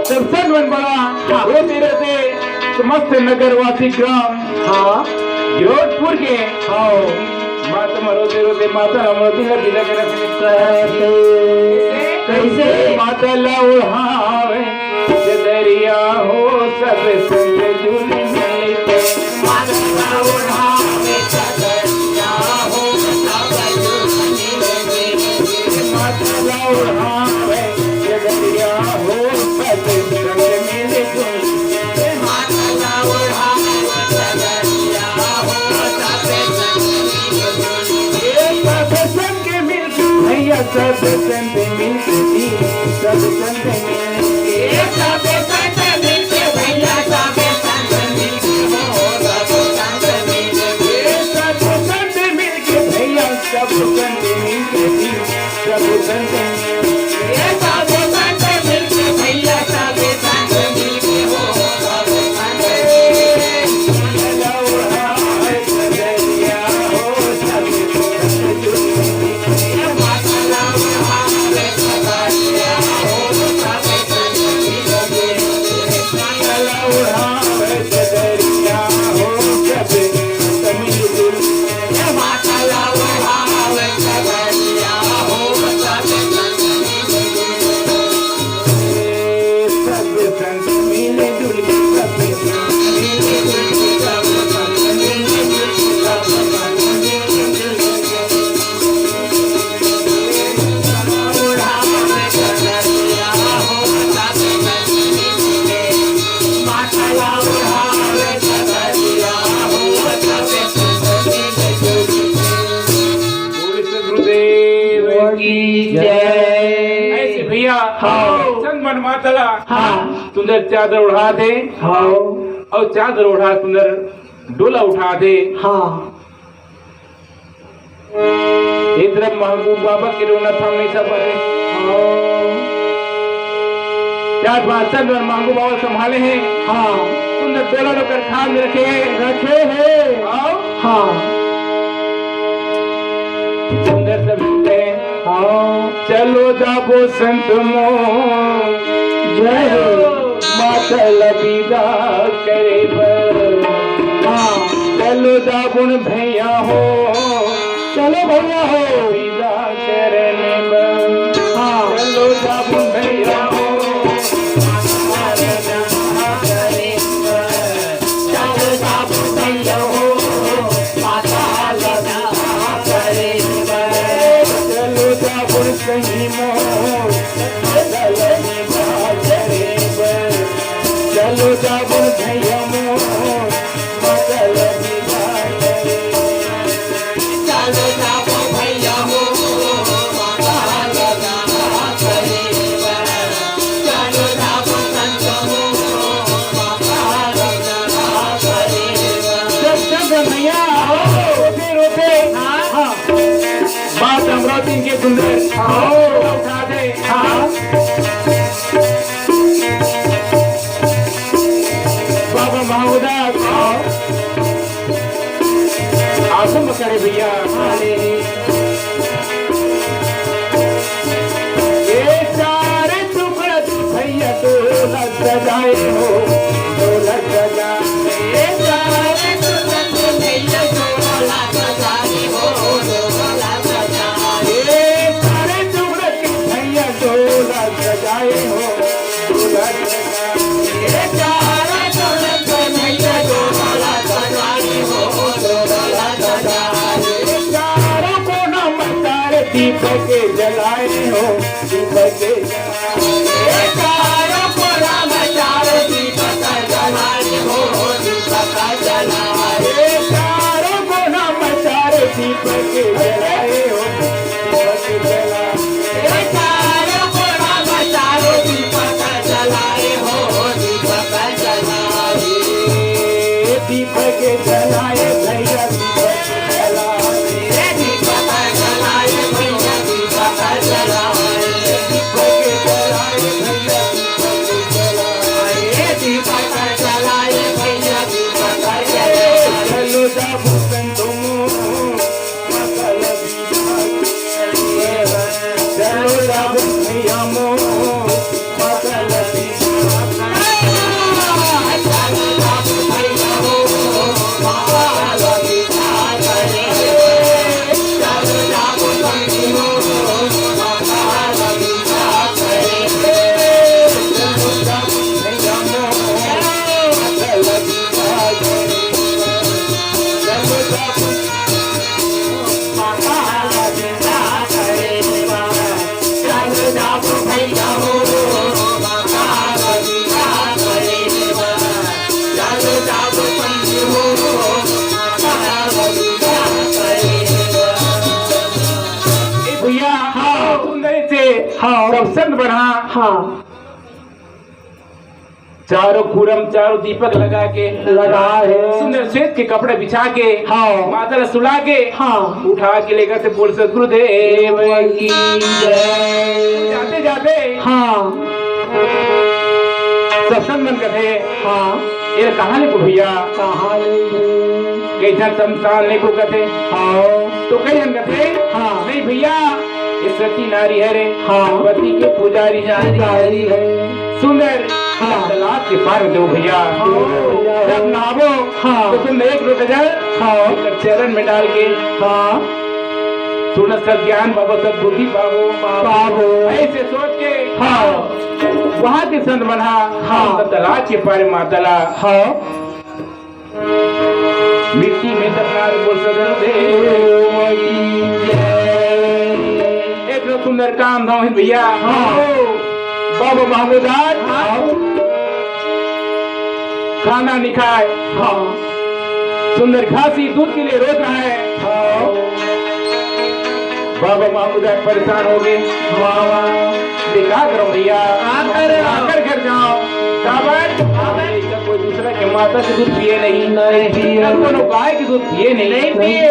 सब संत मन बड़ा हाँ। रोते रोते समस्त नगरवासी ग्राम हाँ। जोधपुर के हाँ। माता मन रोते रोते माता ला मोती ला विदा करत हे। कैसे? माता ला उड़ावे चदरिया हो सब संग जुल मिल के। माता ला उड़ावे चदरिया हो सब जुल मिल के। माता ला उड़ावे चदरिया हो सब संग मिल जुल के। माता ला उड़ावे चदरिया हो सब संग मिल जुल के। सब संग मिल के भैया, सब संग मिल के जी, सब संग मिल के। सब संग मिल के भैया, सब संग मिल के हो, सब संग मिल के। सब संग मिल के भैया, सब संग मिल के जी, सब संग मिल के। सब संग मिल के भैया, सब संग मिल के हो, सब संग मिल के। बोले सतगुरुदेव की जय। ऐसे भैया, हाँ। संत मन माता ला हाँ। सुंदर चादर उड़ा दे। हाँ। और चादर उड़ा सुंदर डोला उठा दे। हाँ। ए तरफ महकू बाबा के रोना थामे सब है। हाँ। चार पांच संत मन महकू बाबा संभाले हैं। हाँ। सुंदर डोला ला ओकर थाम में रखे हैं। रखे हैं। हाँ। हाँ। सुंदर सब हैं। हाँ। चलो जाबो संत मोर। जय हो। माता ला विदा करे बर। हाँ। चलो जाबुन भैया हो। चलो भैया हो। विदा करने बर। हाँ। चलो जाबुन भैया हो। चलो जाबुन भैया हो। चलो जाबुन संगी मोर। चलो जाबो भैया मोर, मतलब विदा करे। चलो जाबो भैया मोर, मतलब विदा करे। चलो जाबो संत मोर, मतलब विदा करे। जब, जब भैया, आओ, रोते, रोते। हाँ। हाँ। बात अमरावती के सुंदर। हाँ। उठा दे। हाँ। बाबा महोदय, आओ। आसन पकड़े भैया। ये चार टुकड़ा तू भैया ढोलक सजाए हो, ढोलक सजाए। ये चार टुकड़ा तू भैया ढोलक सजाए हो, ढोलक सजाए। ये चार टुकड़ा तू भैया ढोलक सजाए हो, ढोलक सजाए। ये चार टुकड़ा तू भैया ढोलक सजाए हो, ढोलक सजाए। चारों कोना में चार दीपक जलाए हो, दीपक जलाए। ये चारों कोना में चार दीपक जलाए हो, दीपक जलाए। ये चारों कोना में चार दीपक जलाए हो, दीपक जलाए। ये चारों कोना में चार दीपक जलाए हो, दीपक जलाए। दीपक जलाए भैया, दीपक जलाए। दीपक जलाए भैया, दीपक जलाए। दीपक जलाए भैया, दीपक जलाए। दीपक जलाए भैया, दीपक जलाए। चलो जाबो संत मोर, मतलब विदा करे। चलो जाबो भैया मोर, मतलब विदा करे। ए भैया, हाँ। सुंदर से हाँ। सब संत बढ़ा। हाँ। चारों कुरम, चारों दीपक लगा के, लगा है। सुंदर श्वेत के कपड़ा बिछा के, हाँ। माता ला सुला के, हाँ। उठा के लेकर से बोल सतगुरुदेव की जय। जाते जाते, हाँ। सत्संग मन कथे, हाँ। ये कहाँ ले को भैया? कहाँ ले को? कई झन शमशान ले को कथे। हाँ। तो कई झन कथे, हाँ। नहीं भैया, ये सती नारी हरे, हाँ। पति के पुजारी जानी। पुजारी है। सुंदर, हाँ। तालाब के पार में देव भैया। हाँ। जब नहाबो, हाँ। तो तुम एक लोटा जल, हाँ। ओकर चरण में डाल के, हाँ। सुन सत ज्ञान पाबो, सत बुद्धि पाबो। पाबो। ऐसे सोच के, हाँ। वहाँ के संत मन हा, हाँ। तालाब के पार माता ला, हाँ। मिट्टी में दफना के बोल सतगुरुदेव की जय। एक ठो सुंदर काम धाम है भैया। हाँ। बाबा महमूदार। हाँ। खाना नहीं खाए। हाँ। सुंदर खासी दूध के लिए रोत रहा है। हाँ। बाबा महमूदार परेशान हो गए। वाह, वाह। बेकार करो भैया। हाँ, कर रहा हूँ। आकर घर जाओ। काबर? काबर? कोई दूसरा के माता के दूध पिए नहीं। नहीं पिए। ना कोनो गाय के दूध पिए नहीं। नहीं पिए।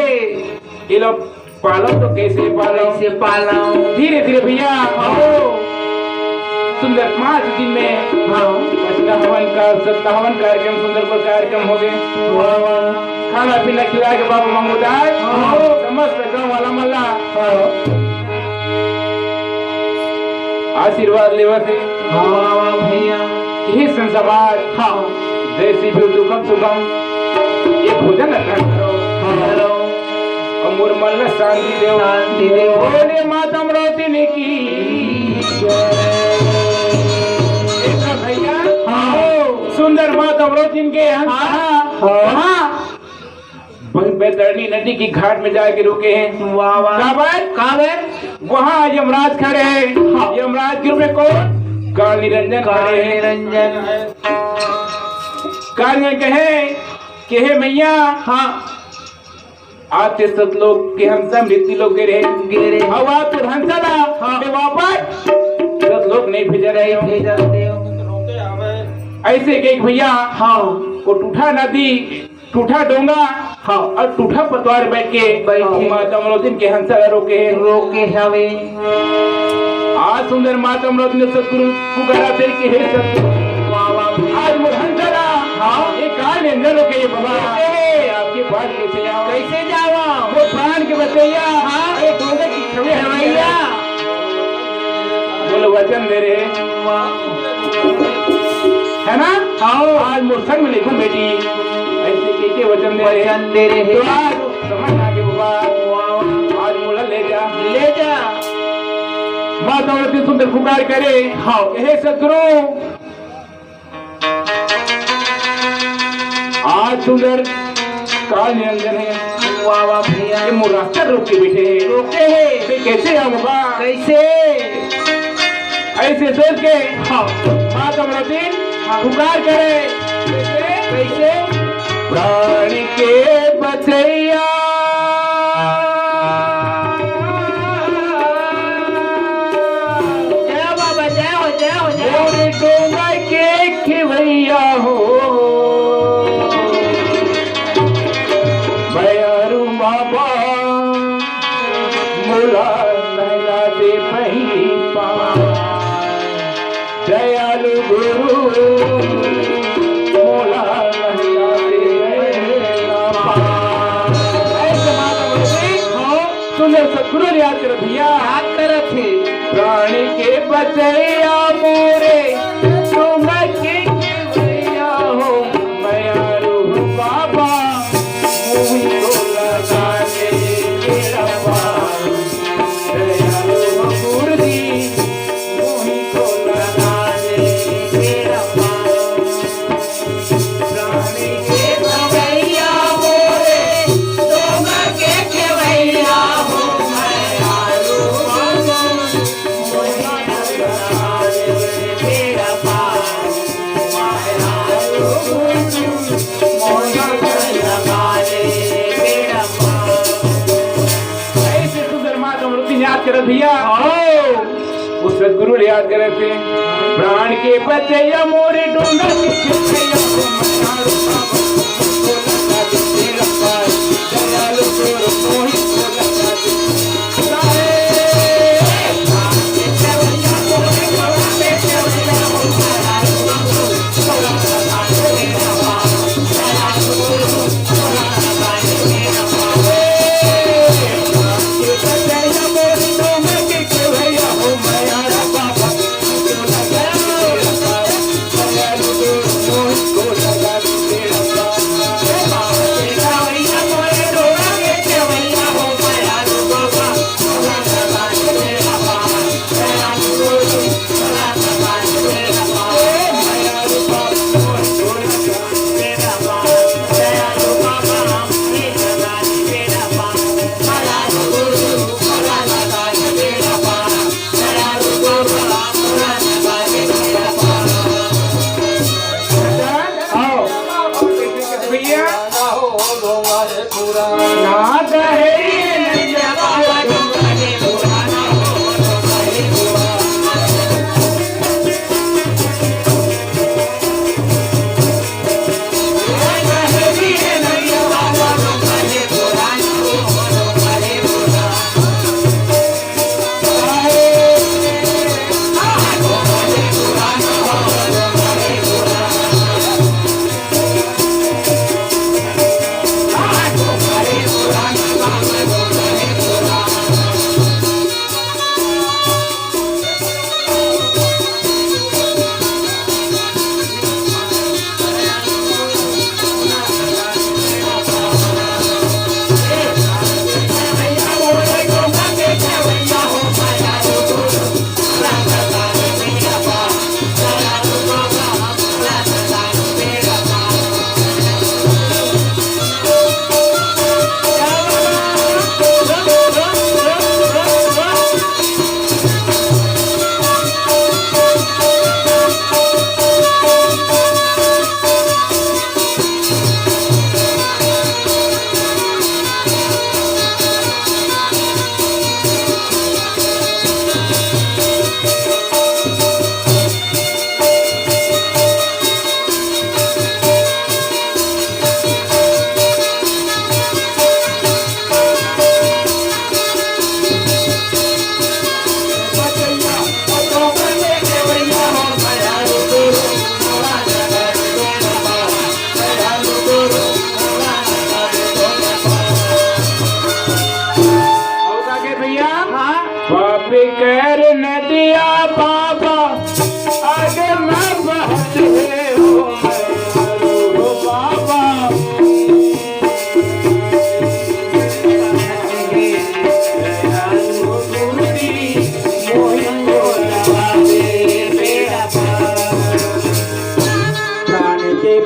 ये लोग पालो तो कैसे पालो? कैसे पालो? धीरे धीरे भैया, आओ। सुंदर पाँच दिन में, हाँ। बचका हवन का, सत्ता हवन कार्यक्रम, सुंदर को कार्यक्रम हो गए। वाह, वाह। खाना पीना खिला के बाबा महमूदार, हाँ। समस्त गाँव वाला मल्ला, हाँ। आशीर्वाद लेवत हे। हाँ, वाह, वाह, भैया। हे संत समाज, हाँ। जैसी भी दुखम सुखम, ये भोजन अर्पण करो। हाँ। करो। अउ मोर मन ला शांति देव। शांति देव। बोले माता अमरावती की। एक भैया, हाँ। सुंदर माता अमरावती के यहाँ, हाँ। हाँ। हाँ। बै-, बैतरणी नदी की घाट में जाके रुके हैं। वाह, वाह। काबर? काबर? वहाँ यमराज खड़े हैं। हाँ। यमराज के रूप में कौन? काल निरंजन खड़े हैं। काल निरंजन। कान में कहे कि हे मैया, हाँ। आज ते सतलोक के हंसा मृत्यु लोक गे रहे। गे रहे। अब आज तोर हंसा ला, हाँ। मैं वापस सतलोक नहीं भेजा रहे हो। भेजा रहे हो। ऐसे कहे कि भैया, हाँ। वो टूठा नदी, टूठा डोंगा, हाँ। और टूठा पतवार बैठ के बैठ के। माता मनोतिन के हंसा ला रोके हे। रोके हवे। आज सुंदर माता मनोतिन सतगुरु पुकारा तेरे के, हे सतगुरु। वाह, वाह। आज मोर हंसा ला, हाँ। ये काल में अंदर रोके हे बाबा। कैसे? आपके पास कैसे आवा? कैसे जावा? वो प्राण के बचैया। हाँ। अरे डोंगा के खेवैया। बोलो वचन दे रहे। वाह। है ना? हाँ। आज मोर संग में लेखो बेटी। ऐसे कह के वचन दे रहे। वचन दे रहे। तो आज समझ आ गए बाबा। आज मोला ले जा। ले जा। माता मनोतिन सुंदर पुकार करे। हाँ। हे सतगुरु, आज सुंदर काल निरंजन है। वाह, वाह भैया। ये मोर रास्ता रोक के बैठे हैं। रोके हैं। मैं कैसे आऊंगा? कैसे? ऐसे सोच के, हाँ। माता मनोतिन, हाँ। पुकार करे। कैसे? कैसे? प्राण के बचैया। जय बाबा, जय हो, जय हो, जय हो। मोर डोंगा के खेवैया हो, भैरू बाबा, मोला नहला दे पहिली पार। दयालु गुरु, मोला नहला दे पहिली पार। ऐसे माता बोलती, हाँ। सुंदर सतगुरु याद कर भैया। याद करत हे। प्राण के बचैया मोरे, तुम के खेवैया हो, मयारू बाबा, मोही को लगा ले बेड़ा पार। दयालु गुरु जी, मोही को लगा ले बेड़ा पार। प्राण के बचैया मोरे, तुम के खेवैया हो, मयारू बाबा, मोही को लगा ले बेड़ा पार। मयारू गुरु जी, मोही को लगा ले बेड़ा पार। ऐसे सुंदर माता मनोतिन याद करत भैया। आओ। वो सतगुरु ला याद करत हे। प्राण के बचैया मोरे डोंगा के खेवैया हो, मयारू बाबा, मोही को लगा दे बेड़ा पार। दयालु गुरु मोही को लगा दे। आओ। भैया। ना दहेज।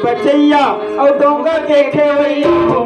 बचैया अउ डोंगा के खेवैया हो।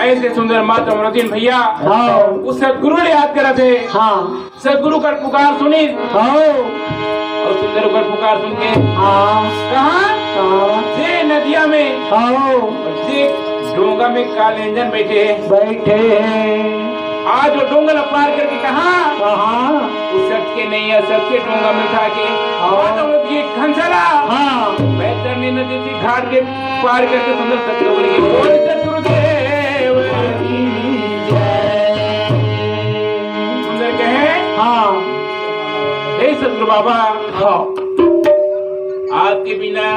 ऐसे सुंदर माता मनोतीन भैया, हाँ। उस सतगुरु ने याद करा थे। हाँ। सतगुरु कर पुकार सुनी। हाँ। अउ सुंदर कर पुकार सुन के, हाँ। कहाँ? हाँ। जे नदिया में, हाँ। जे डोंगा में काल इंजन बैठे हैं। बैठे हैं। आज वो डोंगा ला पार करके कहाँ? कहाँ? उस सत के नैया, सत के डोंगा में उठा के, हाँ। माता मनोतीन के खंसाला। हाँ। बैतरणी नदी के घाट के पार करके सुंदर सतगुरु के बोल सतगुरुदेव। सुंदर कहे, हाँ। हे सतगुरु बाबा, हाँ। आपके बिना,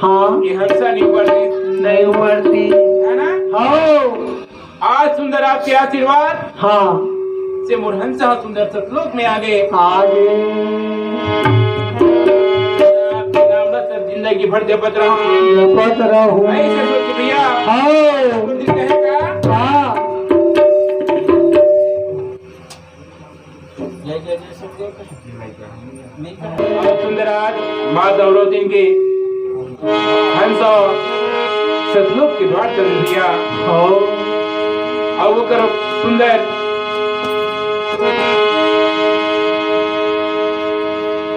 हाँ। ये हंसा नहीं उबरती। नहीं उबरती। है ना? हाँ। आज सुंदर आपके आशीर्वाद, हाँ। से मोर हंसा सुंदर सतलोक में आ गए। आ गए। आपके नाम ला सब जिंदगी भर जपत रहूं। जपत रहूं। ऐसे सोच भैया। हाँ। कुछ कहेगा? हाँ। जय जय जय सतगुरु। सुंदर आज माँ दौलत इनके हंस और सतलोक के द्वार चल दिया। हाँ। और वो करो सुंदर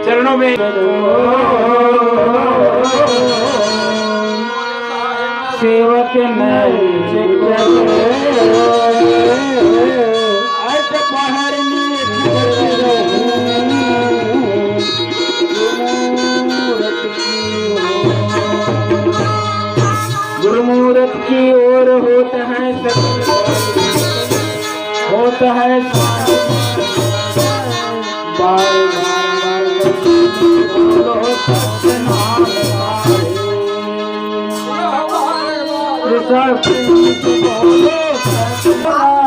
चरणों में सेवक नैज करे, अट पहर नीत रहूं। गुरुमूरत की ओर होत है सत, होत है बार बार बार बोलो सतनाम पाए।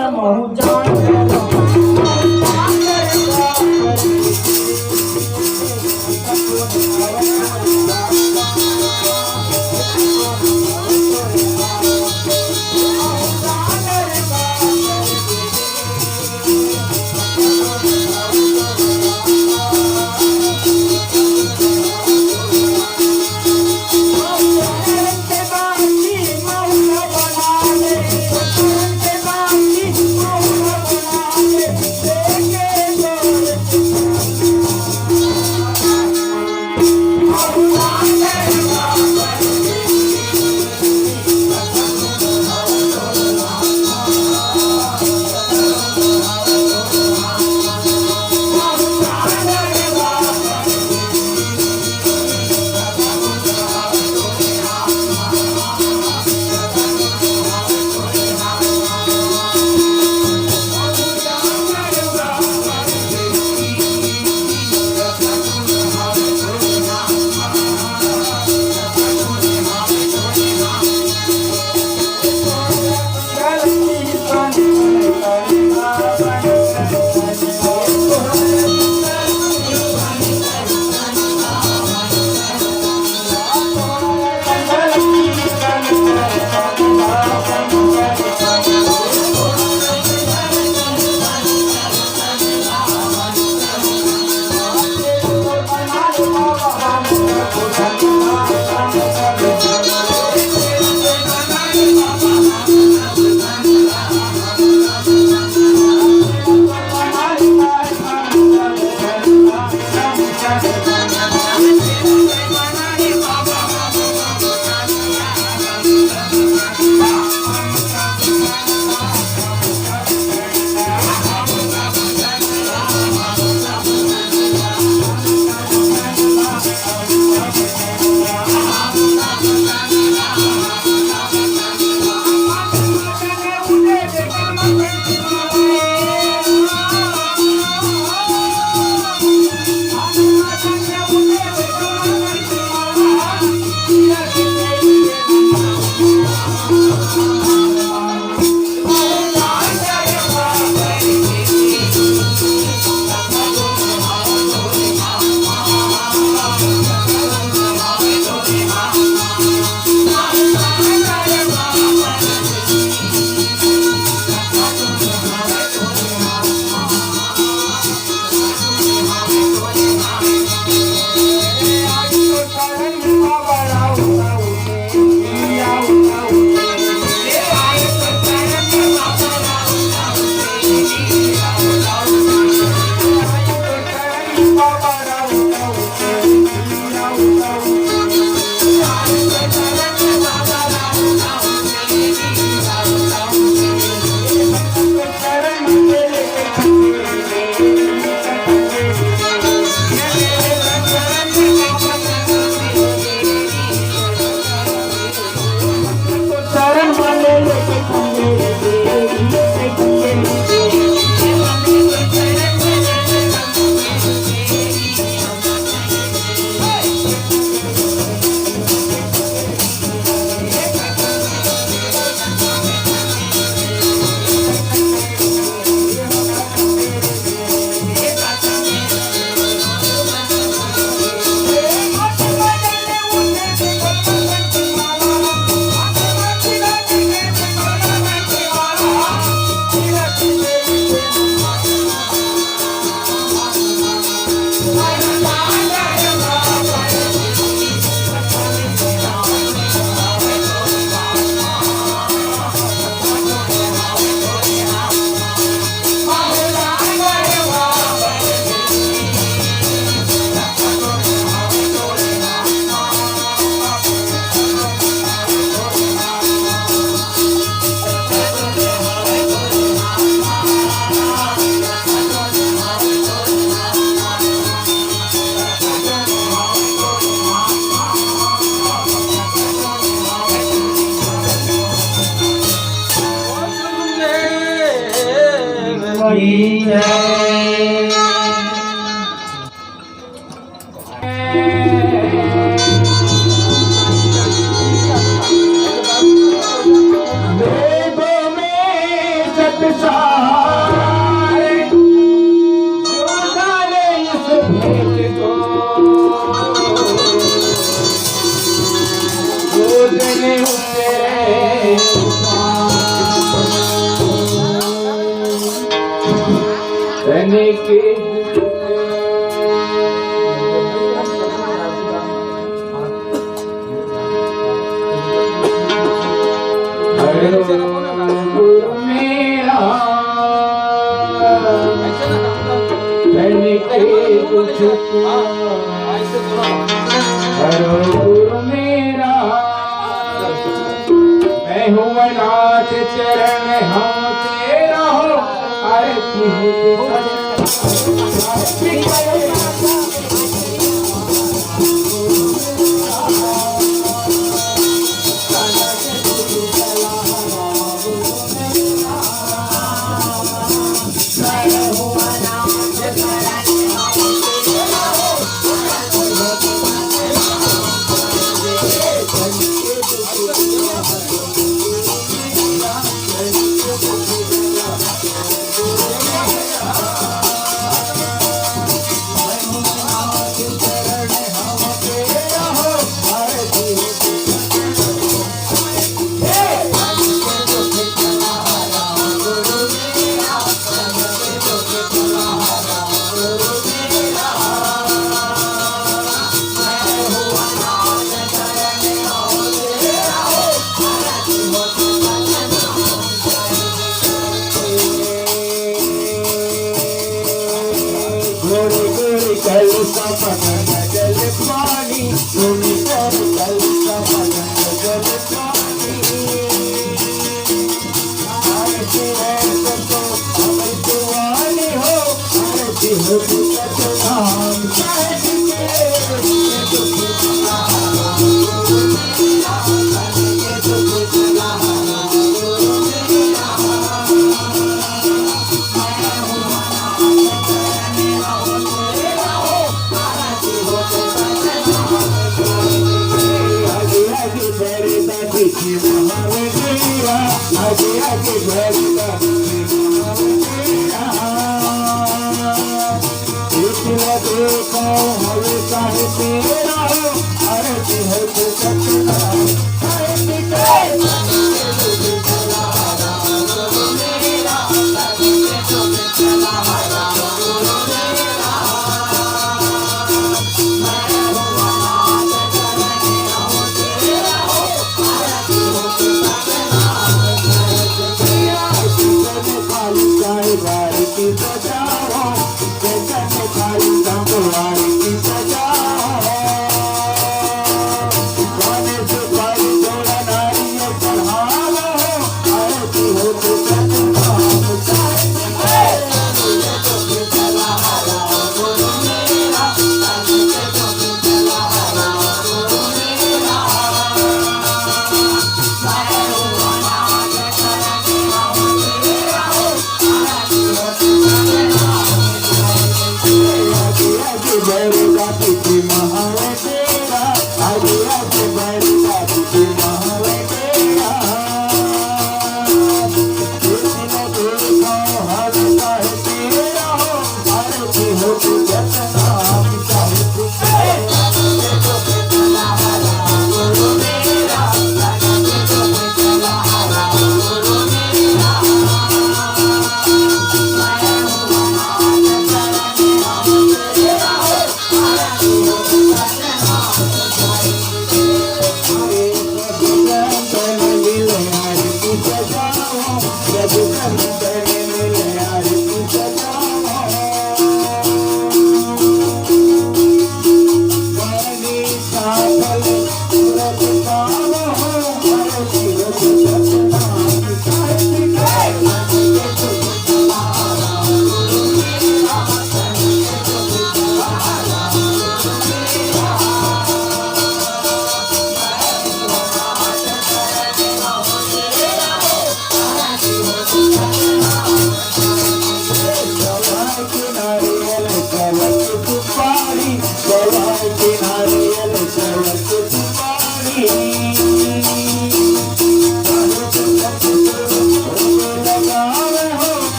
वेदों में सत सारे, जो जाने इस भेद को, वो जने उतरे। तनिक मैं हूँ अनाथ चरण हम तेरा हो, आरती हो। गोरे गोरे कलसा पकड़ जल पानी, गोरे गोरे कलसा पकड़ जल पानी। आरती है तो, तो अमृत वाली हो, आरती हो तो सतनाम साहिब के।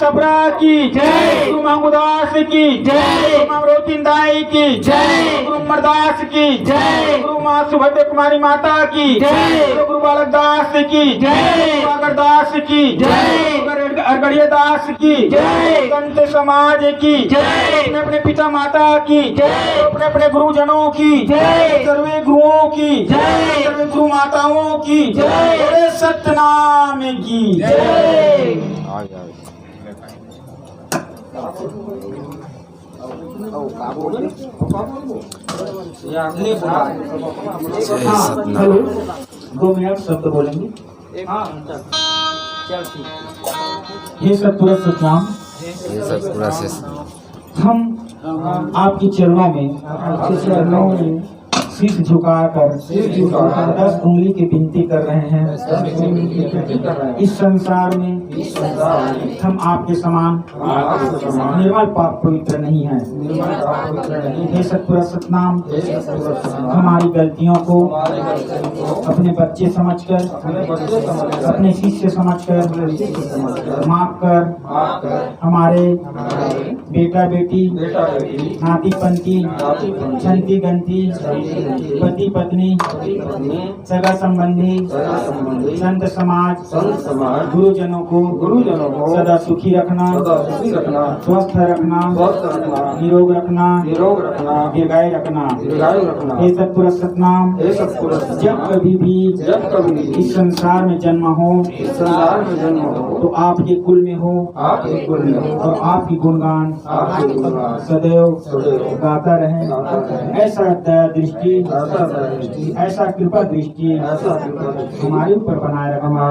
छपरा की जय। गुरु मांगू दास की जय। गुरु मामरोतिन दाई की जय। गुरु उमर दास की जय। गुरु माँ सुभद्र कुमारी माता की जय। गुरु बालक दास की जय। गुरु सागर दास की जय। गुरु अरगड़िया दास की जय। संत समाज की जय। अपने अपने पिता माता की जय। अपने अपने गुरुजनों की जय। सर्वे गुरुओं की जय। सर्वे गुरु माताओं की जय। बोले सतनाम की जय। जय सतनाम। हेलो, दो मिनट शब्द बोलेंगे। हे सतपुरुष सतनाम, हे सतपुरुष। हम आपके चरणों में, आपके चरणों में शीश झुकाकर, शीश झुकाकर दस उंगली की विनती कर रहे हैं। इस संसार में हम आपके समान निर्मल पाप पवित्र नहीं है। हे सतपुरुष सतनाम, हमारी गलतियों को अपने बच्चे समझकर, अपने शिष्य समझकर माफ कर हमारे बेटा बेटी, नाती पंती, छंती गंती, पति पत्नी, सगा संबंधी, संत समाज, गुरुजनों को सदा सुखी रखना, स्वस्थ रखना, निरोग रखना, दीर्घायु रखना। हे सतपुरुष सतनाम, जब कभी भी इस संसार में जन्म हो तो आपके कुल में हो और आपकी गुणगान सदैव गाता रहे। ऐसा दया दृष्टि, ऐसा कृपा दृष्टि हमारे ऊपर बनाए रखना,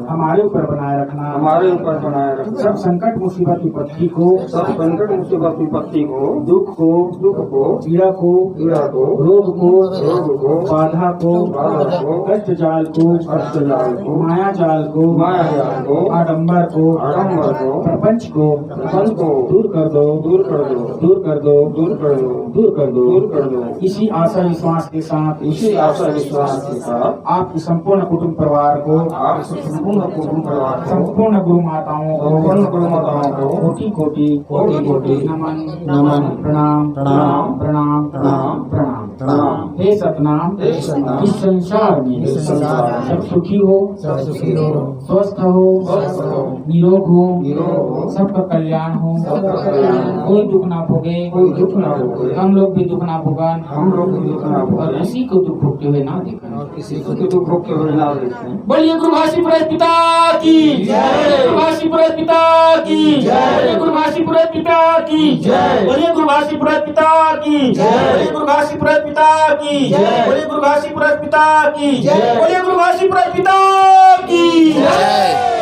हमारे ऊपर बनाए रखना। हमारे ऊपर बनाए रखना। सब संकट मुसीबत विपत्ति को, सब संकट मुसीबत विपत्ति को, दुख को, दुख को, पीड़ा को, पीड़ा को, रोग को, रोग को, बाधा को, बाधा को, कष्ट जाल को, कष्ट जाल को, माया जाल को, माया जाल को, आडंबर को, आडंबर को, प्रपंच को प्रपंच को दूर कर दो, दूर कर दो, दूर कर दो, दूर कर दो, दूर कर दो। दूर कर दो। इसी आशा विश्वास के साथ इसी आशा विश्वास के साथ आपके संपूर्ण कुटुंब परिवार को, आप संपूर्ण कुटुंब परिवार को, संपूर्ण गुरु माताओं को संपूर्ण गुरु माताओं को कोटि कोटि कोटि कोटि नमन, नमन, प्रणाम, प्रणाम, प्रणाम, प्रणाम, प्रणाम। प्रणाम। हे सतनाम, हे सतनाम, इस संसार में इस संसार में सब सुखी हो, सब सुखी हो, स्वस्थ हो, स्वस्थ हो, निरोग हो, निरोग हो, सबका कल्याण हो, सबका कल्याण हो, कोई दुख ना भोगे, कोई दुख ना भोगे, हम लोग भी दुख ना भोगन हम लोग भी दुख ना और भोगे, किसी को दुख भोगते हुए ना देखें। किसी को भी दुख भोगते हुए ना देखें। बोलिए गुरु घासी पुरहित पिता की जय। गुरु घासी पुरहित पिता की जय। बोलिए गुरु घासी पुरहित पिता की जय। बोलिए गुरु घासी पुरहित पिता की जय। बोलिए गुरु घासी पुरहित पिता की जय। बोलिए गुरु घासी पुरहित पिता की जय। बोलिए गुरु घासी पुरहित पिता की जय।